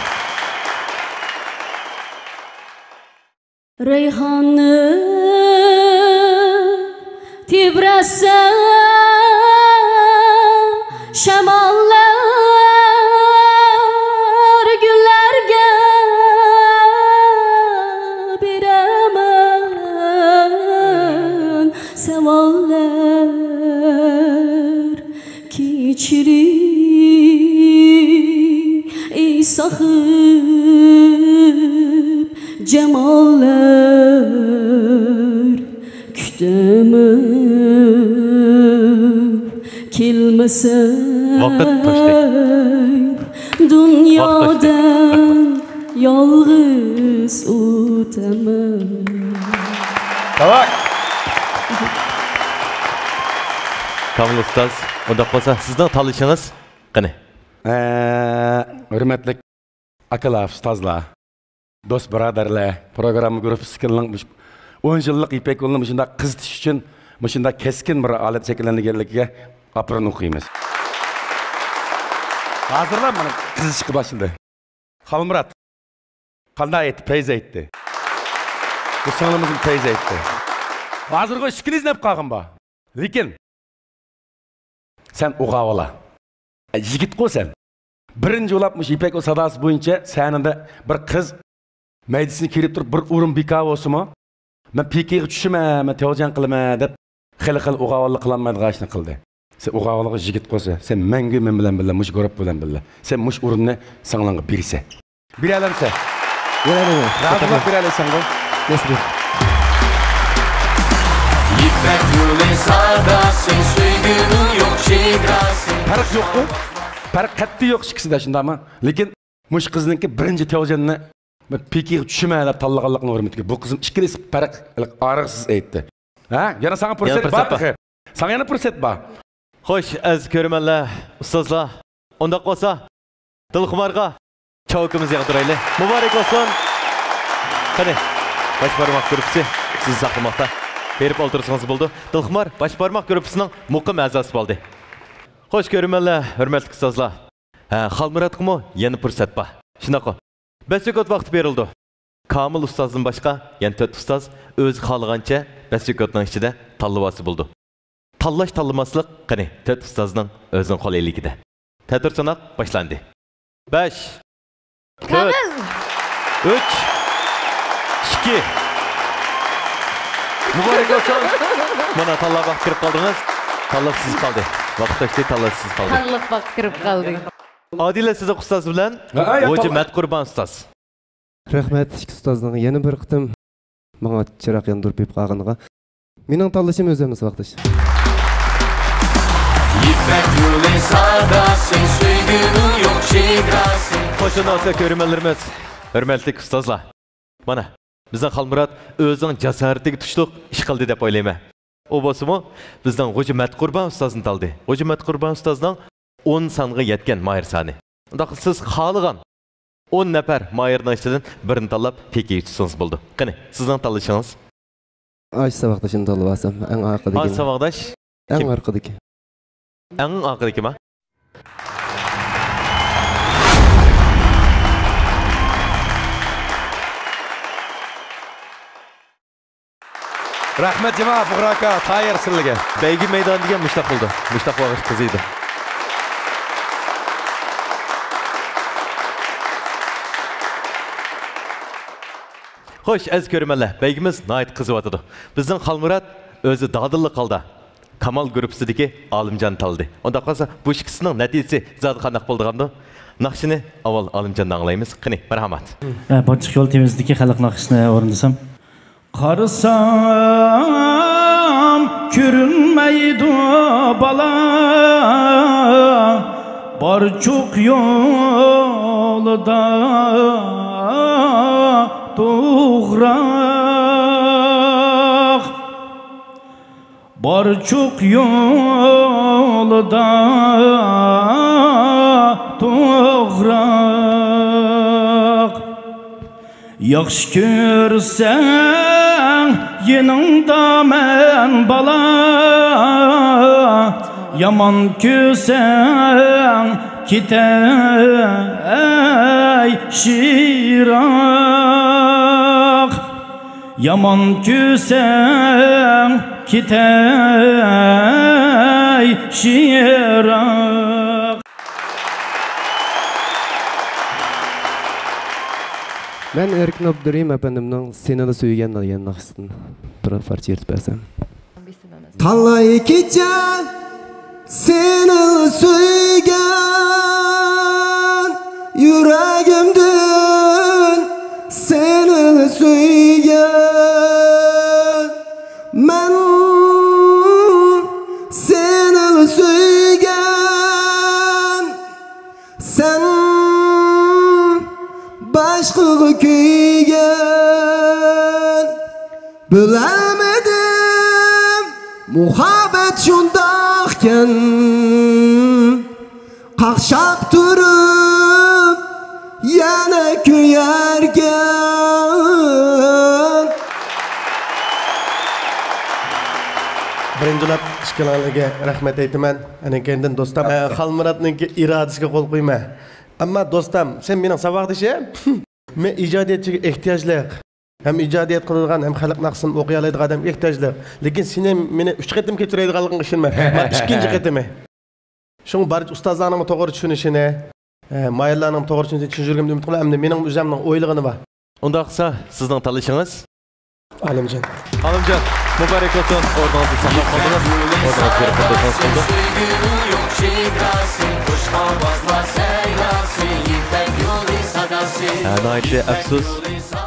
رەيھاننى تېبرەتسە شاماللار، گۈللەرگە بېرەمەن ساۋاللار. كېچىلىرى ساقىپ جاماللار كۈتەمەن، كەلمىسەڭ ۋاقىت توشتى. دۇنيادىن ۋاقىت توشتى. يالغۇز ئۆتەمەن. داۋاي. كامىل ئۇستاز، ئۇنداق بولسا سىزنىڭ تاللىشىڭىز قېنى؟ ئە، ھۆرمەتلىك ئاكىلار، ئۇستازلار، دوست بۇرادەرلەر، پروگرامما گۇرۇپپىسىدىكىلەرنىڭ مۇش-، ئون يىللىق يىپەك يولىنى مۇشۇنداق قىزىتىش ئۈچۈن مۇشۇنداق كەسكىن بىر ھالەت شەكىللەندۈرگەنلىكىگە ئاپىرىن ئوقۇيمىز. ھازىرلا مانا قىزىشقا باشلىدى. خالمۇرات، قانداق ئېيتتى؟ پەيزى ئېيتتى. بۇ سىڭلىمىزمۇ پەيزى ئېيتتى. ھازىرغۇ ئىككىلىسى دەپ قالغان بار. لېكىن سەن ئوغاۋلا. يىگىتقۇ سەن. بىرىنچى بولاپ مۇشۇ يىپەك يولى ساداسى بويىچە سەھنىدە بىر قىز مەيدىسىنى كىرىپ تۇرۇپ بىر ئورۇن بىكار بولسىمۇ، مەن پىكىغا چۈشىمەن، مەن تياۋجيەن قىلىمەن دەپ خېلى خېلى ئوغاۋانلىق قىلالمايدىغان ئىشنى قىلدى. سەن ئوغاۋانلىققا يىگىت قوسا، سەن مەڭگۈ مەن بىلەن بىللە، مۇشۇ گۇرۇپپا بىلەن بىللە. سەن مۇشۇ ئورۇننى سىڭلىڭغا بېرىسەن. بېرەلەمسەن؟ بېرەلەيمەن. رازى بولۇپ بېرەلەيسەنغۇ؟ نەسىپ. يىپەك يولى ساداسى، سۆيگۈنىڭ يوق شېداسى. پەرق يوققۇ؟ پەرق قەتئىي يوق ئىككىسىدە، شۇنداقمۇ؟ لېكىن مۇشۇ قىزنىڭكى بىرىنچى تياۋجيەننى مەن پېكىگە چۈشىمەن دەپ تاللىغانلىقىنىڭ ھۆرمىتىگە بۇ قىزىم ئىككىلىسى پەرق ئارىغىسىز ئېيتتى. ھە؟ يەنە ساڭا پۇرسەت بار تېخى. ساڭا يەنە پۇرسەت بار. خوش، ئەزىز كۆرۈرمەنلەر، ئۇستازلار. ئۇنداق بولسا، دىلخۇمارغا چاۋىكىمىزنى ياغدۇرايلى. مۇبارەك بولسۇن. قېنى، باش بارماق گۇرۇپپىسى سىزنى ساقلىماقتا. بېرىپ ئولتۇرسىڭىز بولىدۇ. دىلخۇمار باش بارماق گۇرۇپپىسىنىڭ مۇقىم ئەزاسى بولدى. خوش، كۆرۈرمەنلەر، ھۆرمەتلىك ئۇستازلار. ھە، خالمۇراتقىمۇ يەنە پۇرسەت بار. شۇنداققۇ؟ بەش سېكۇنت ۋاقىت بېرىلىدۇ. كامىل ئۇستازدىن باشقا يەنە تۆت ئۇستاز ئۆزى خالىغانچە بەش سېكۇنتنىڭ ئىچىدە تاللىۋالسا بولىدۇ. تاللاش تاللىماسلىق، قېنى، تۆت ئۇستازنىڭ ئۆزىنىڭ قول ئېلىكىدە. تەتۈر سىناق باشلاندى. بەش، تۆت، كامىل! ئۈچ، ئىككى. مۇبارەك بولسۇن. مانا، تاللاپ ۋاقىت كىرىپ قالدىڭىز. تاللاپ سىز قالدى. ۋاقىت ئۆتتى، تاللاپ سىز قالدى. تاللاپ ۋاقىت كىرىپ قالدى. ئادىلە سىزىق ئۇستاز بىلەن ھە، ھە، يا، غوجا تاللاپ. مەتقۇربان ئۇستاز. رەھمەت، ئىككى ئۇستازنىڭ يەنە بىر قېتىم ماڭا چىراغ ياندۇرۇپ بېرىپ قالغىنىغا. مېنىڭ تاللىشىم ئۆزۈم ساۋاقداش. يىپەك يولى ساداسى، سۆيگۈنىڭ يوق چېگراسى. خوش، ئۇنداق بولسا كۆرۈرمەنلىرىمىز، ھۆرمەتلىك ئۇستازلار. مانا، بىزنىڭ خالمۇرات ئۆزىنىڭ جاسارىتىگە تۇشلۇق ئىش قىلدى دەپ ئويلايمەن. ئۇ بولسىمۇ بىزنىڭ غوجا مەتقۇربان ئۇستازنى تالدى. غوجا مەتقۇربان ئۇستازنىڭ ئون سانغا يەتكەن ماھىر سانى. ئۇنداقتا سىز خالىغان ئون نەپەر ماھىرنىڭ ئىچىدىن بىرىنى تاللاپ پېكىگە تۇتسىڭىز بولىدۇ. قېنى، سىزنىڭ تاللىشىڭىز؟ ئاش ساۋاقدىشىمنى تاللىۋالسام، ئەڭ ئارقىدىكى. ئاش ساۋاقداش؟ ئەڭ كىم؟ ئارقىدىكى. ئەڭ ئارقىدىكىما؟ رەھمەت جۇما، بۇغرا ئاكا، تايىر سىلىگە. بەيگە مەيدانى دېگەن مۇشتاق بولىدۇ. مۇشتاق بولغاچ قىزىيدۇ. خوش، ئەزىز كۆرۈرمەنلەر، بەيگىمىز ناھايىتى قىزىۋاتىدۇ. بىزنىڭ خالمۇرات ئۆزى دادىللىق ھالدا كامال گۇرۇپپىسىدىكى ئالىمجان تاللىدى. ئۇنداق قىلسا، بۇ ئىككىسىنىڭ نەتىجىسى زادى قانداق بولىدىغاندۇ؟ ناخشىنى ئاۋۋال ئالىمجاندىن ئاڭلايمىز. قېنى، مەرھەمەت. ئە، بارچىق يول تېمىسىدىكى خەلق ناخشىسىنى ئورۇندىسام. قارىسام كۆرۈنمەيدۇ بالا، بارچۇق يولدا توغراق. بارچۇق يولدا توغراق. ياخشى كۆرسەڭ يېنىڭدا مەن بالا، يامان كۆرسەڭ كېتەي شىراق. يامان كۆرسەڭ كېتەي شىراق. مەن ئەركىن ئابدۇرېھىم ئەپەندىمنىڭ سېنىلا سۆيگەن دېگەن ناخشىسىدىن بىر پارچە ئېيتىپ بەرسەم. تالاي كېچە سېنىلا سۆيگەن، يۈرەگىمدىن سېنىلا سۆيگەن. مەن سېنىلا سۆيگەن، سەن باشقىغا كۆيگەن. بىلەلمىدىم مۇھەببەت شۇنداقكەن، قاقشاپ تۇرۇپ يەنە كۆيەركەن. بىرىنچىلەپ ئىككىلەڭلىگە رەھمەت ئېيتىمەن. ئەنە كەينىدىن دوستام، ئە، خالمۇراتنىڭكى ئىرادىسىگە قول قويما. ئەمما دوستام، سەن مېنىڭ ساۋاقدىشىم. مەن ئىجادىيەتچىگە ئېھتىياجلىق. ھەم ئىجادىيەت قىلىدىغان، ھەم خەلق ناخشىسىنى ئوقۇيالايدىغان ئادەمگە ئېھتىياجلىق. لېكىن سېنى مېنى ئۈچ قېتىم كەچۈرەيدىغانلىقىڭغا ئىشىنىمەن. مانا ئىككىنچى قېتىمى. شۇڭا بارچە ئۇستازلارنىڭمۇ توغرا چۈشىنىشىنى، ئە، ماھىرلارنىڭمۇ توغرا چۈشىنىشىنى چۈشىنىشىمنى ئۈمىد قىلىمەن. ئەمدى مېنىڭ ئۆزۈمنىڭ ئويلىغىنى بار. ئۇنداق قىلسا، سىزنىڭ تاللىشىڭىز؟ ئالىمجان. ئالىمجان، مۇبارەك بولسۇن. ئورنىڭىزنى ساقلاپ قالدىڭىز. ئورنىڭىزنى بېرىپ ئولتۇرسىڭىز بولدى. ھە، ناھايىتى ئەپسۇس.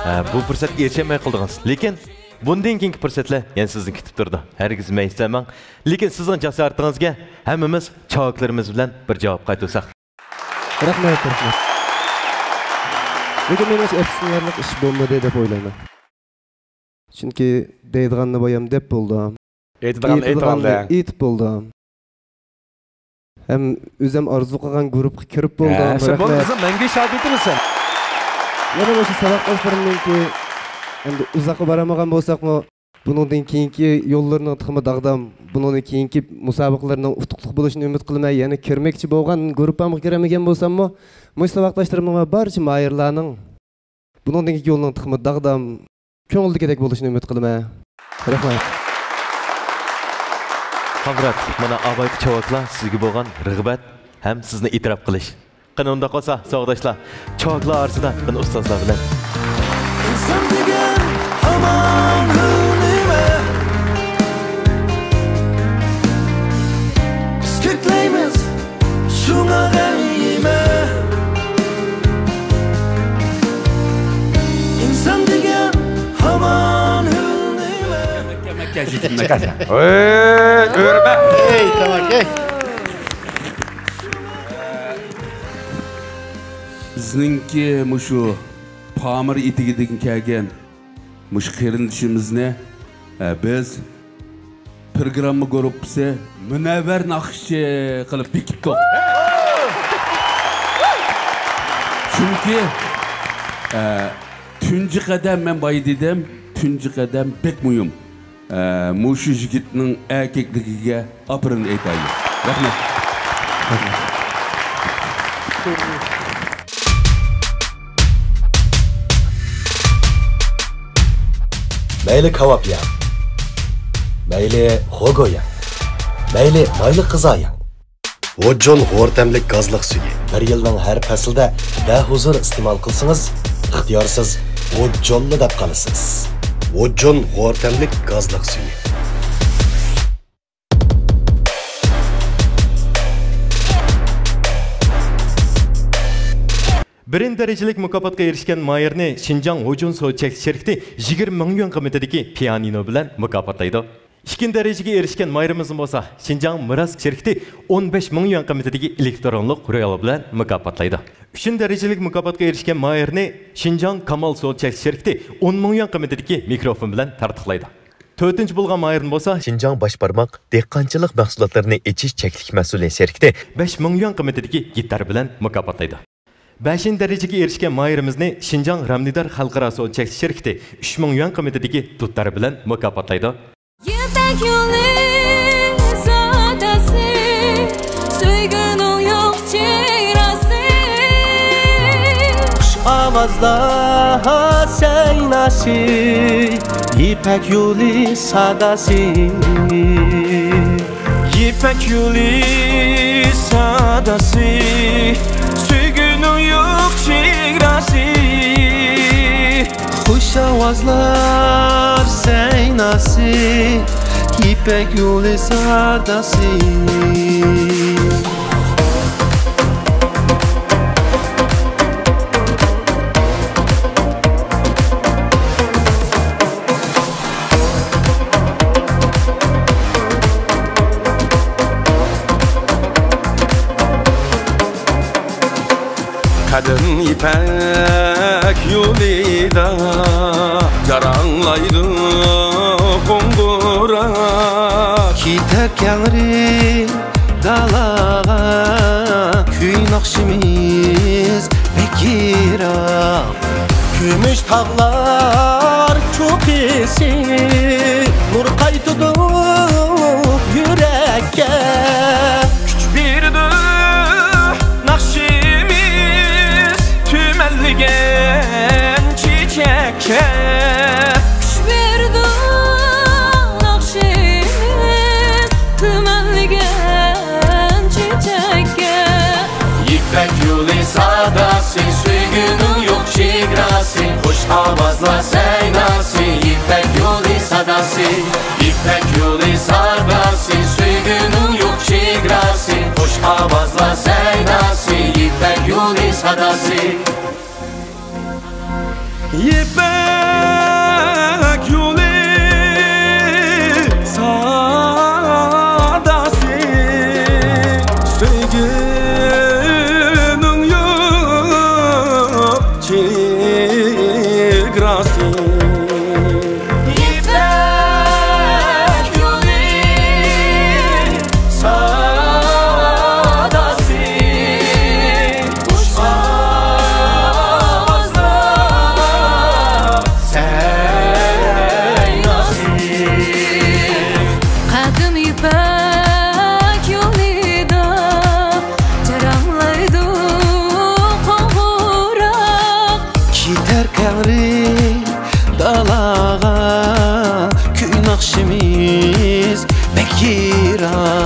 ھە، بۇ پۇرسەتكە ئېرىشەلمەي قالدىڭىز. لېكىن بۇندىن كېيىنكى پۇرسەتلەر يەنە سىزنى كۈتۈپ تۇرىدۇ. ھەرگىز مەيۈس بولماڭ. لېكىن سىزنىڭ جاسارىتىڭىزگە ھەممىمىز چاۋاكلىرىمىز بىلەن بىر جاۋاب قايتۇرساق. رەھمەت، رەھمەت. لېكىن مېنىڭچە ئەپسۇسلىنارلىق ئىش بولمىدى دەپ ئويلايمەن. چۈنكى دەيدىغاننى بايام دەپ بولدۇم. ئېيتىدىغاننى ئېيتىپ ئېيتىدىغاننى بولدى. ئېيتىپ بولدۇم. ھەم ئۆزۈم ئارزۇ قىلغان گۇرۇپپىغا كىرىپ بولدۇم. ھە، سەن رەھمەت. بولمىسا مەڭگۈ شاگىرتىمسەن؟ يەنە مۇشۇ ساۋاقداشلىرىمنىڭكى، ئەمدى ئۇزاققا بارمىغان بولساقمۇ، بۇنىڭدىن كېيىنكى يوللىرىنىڭ تېخىمۇ داغدام، بۇنىڭدىن كېيىنكى مۇسابىقىلىرىنىڭ ئۇتۇقلۇق بولۇشىنى ئۈمىد قىلىمەن. يەنە كىرمەكچى بولغان گۇرۇپپامغا كىرەلمىگەن بولساممۇ، مۇشۇ ساۋاقداشلىرىمغا، بارچە ماھىرلارنىڭ بۇنىڭدىن كېيىنكى يولنىڭ تېخىمۇ داغدام، كۆڭۈلدىكىدەك بولۇشىنى ئۈمىد قىلىمەن. رەھمەت. قامرات، مانا ئاۋايقى چاۋاكلار سىزگە بولغان رىغبەت ھەم سىزنى ئېتىراپ قىلىش. قېنى ئۇنداق بولسا، ساۋاقداشلار، چاۋاكلار ئارىسىدا قېنى ئۇستازلار بىلەن. ئىنسان دېگەن ھامان بىر نېمە. بىز كۆكلەيمىز شۇڭا دەيمەن. ئىنسان دېگەن ھامان بىر نېمە. مەككە، مەككە، يېتىم مەككە. ھەي، ئۆرمە. ھەي، تاماكا. بىزنىڭكى مۇشۇ پامىر ئېتىكىدىن كەلگەن مۇشۇ قېرىندىشىمىزنى، ئە، بىز پىروگرامما گۇرۇپپىسى مۇنەۋۋەر ناخشىچى قىلىپ بېكىتتۇق. چۈنكى، ئە، تۇنجى قەدەم، مەن بايا دېدىم، تۇنجى قەدەم بەك مۇھىم. ئە، مۇشۇ يىگىتنىڭ ئەركەكلىكىگە ئاپىرىن ئېيتايلى. رەھمەت. مەيلى كاۋاپ يەڭ، مەيلى خوگو يەڭ، مەيلى مايلىق غىزا يەڭ. ۋوججون غور تەملىك گازلىق سۈيى. بىر يىلنىڭ ھەر پەسلىدە بەھۇزۇر ئىستېمال قىلسىڭىز، ئىختىيارسىز ۋوججونلا دەپ قالىسىز. ۋوججون غور تەملىك گازلىق سۈيى. بىرىنچى دەرىجىلىك مۇكاپاتقا ئېرىشكەن ماھىرنى شىنجاڭ ھوجۇن سودا چەكلىك شىركىتى يىگىرمە مىڭ يۈەن قىممىتىدىكى پىيانىنو بىلەن مۇكاپاتلايدۇ. ئىككىنچى دەرىجىگە ئېرىشكەن ماھىرىمىزنى بولسا شىنجاڭ مىراس شىركىتى ئون بەش مىڭ يۈەن قىممىتىدىكى ئېلېكترونلۇق رۇيال بىلەن مۇكاپاتلايدۇ. ئۈچىنچى دەرىجىلىك مۇكاپاتقا ئېرىشكەن ماھىرنى شىنجاڭ كامال سودا چەكلىك شىركىتى ئون مىڭ يۈەن قىممىتىدىكى مىكروفون بىلەن تارتۇقلايدۇ. تۆتىنچى بولغان ماھىرنى بولسا شىنجاڭ باش بارماق دېھقانچىلىق مەھسۇلاتلىرىنى ئېچىش چەكلىك مەسئۇلىيەت شىركىتى بەش مىڭ يۈەن قىممىتىدىكى گىتار بىلەن مۇكاپاتلايدۇ. بەشىنچى دەرىجىگە ئېرىشكەن ماھىرىمىزنى شىنجاڭ رامنىدار خەلقئارا سودا چەكلىك شىركىتى ئۈچ مىڭ يۈەن قىممىتىدىكى دۇتار بىلەن مۇكاپاتلايدۇ. يىپەك يولى ساداسى، سۆيگۈنىڭ يوق چېگراسى. خۇش ئاۋازلار سەيناسى، يىپەك يولى ساداسى. يىپەك يولى ساداسى، سۆيگۈنىڭ يوق چېگراسى. خۇش ئاۋازلار سەيناسى، يىپەك يولى ساداسى. قەدىم يىپەك يولىدا جاراڭلايدۇ قوڭغۇراق. كېتەر كەڭرى دالاغا، كۈي ناخشىمىز بەك يىراق. كۈمۈش تاغلار چوققىسى، نۇر قايتىدۇ يۈرەككە. كۈچ بېرىدۇ ناخشىمىز تۈمەنلىگەن چېچەككە. كۈچ بېرىدۇ ناخشىمىز تۈمەنلىگەن چېچەككە. يىپەك يولى ساداسى، سۆيگۈنىڭ يوق چېگراسى، خۇش ئاۋازلار سەيناسى. يىپەك يولى ساداسى، يىپەك يولى ساداسى، سۆيگۈنىڭ يوق چېگراسى، خۇش ئاۋازلار سەيناسى. يىپەك يولى ساداسى. يىپەك يولى ساداسى، سۆيگۈنىڭ يوق چېگراسى. ئەسرار.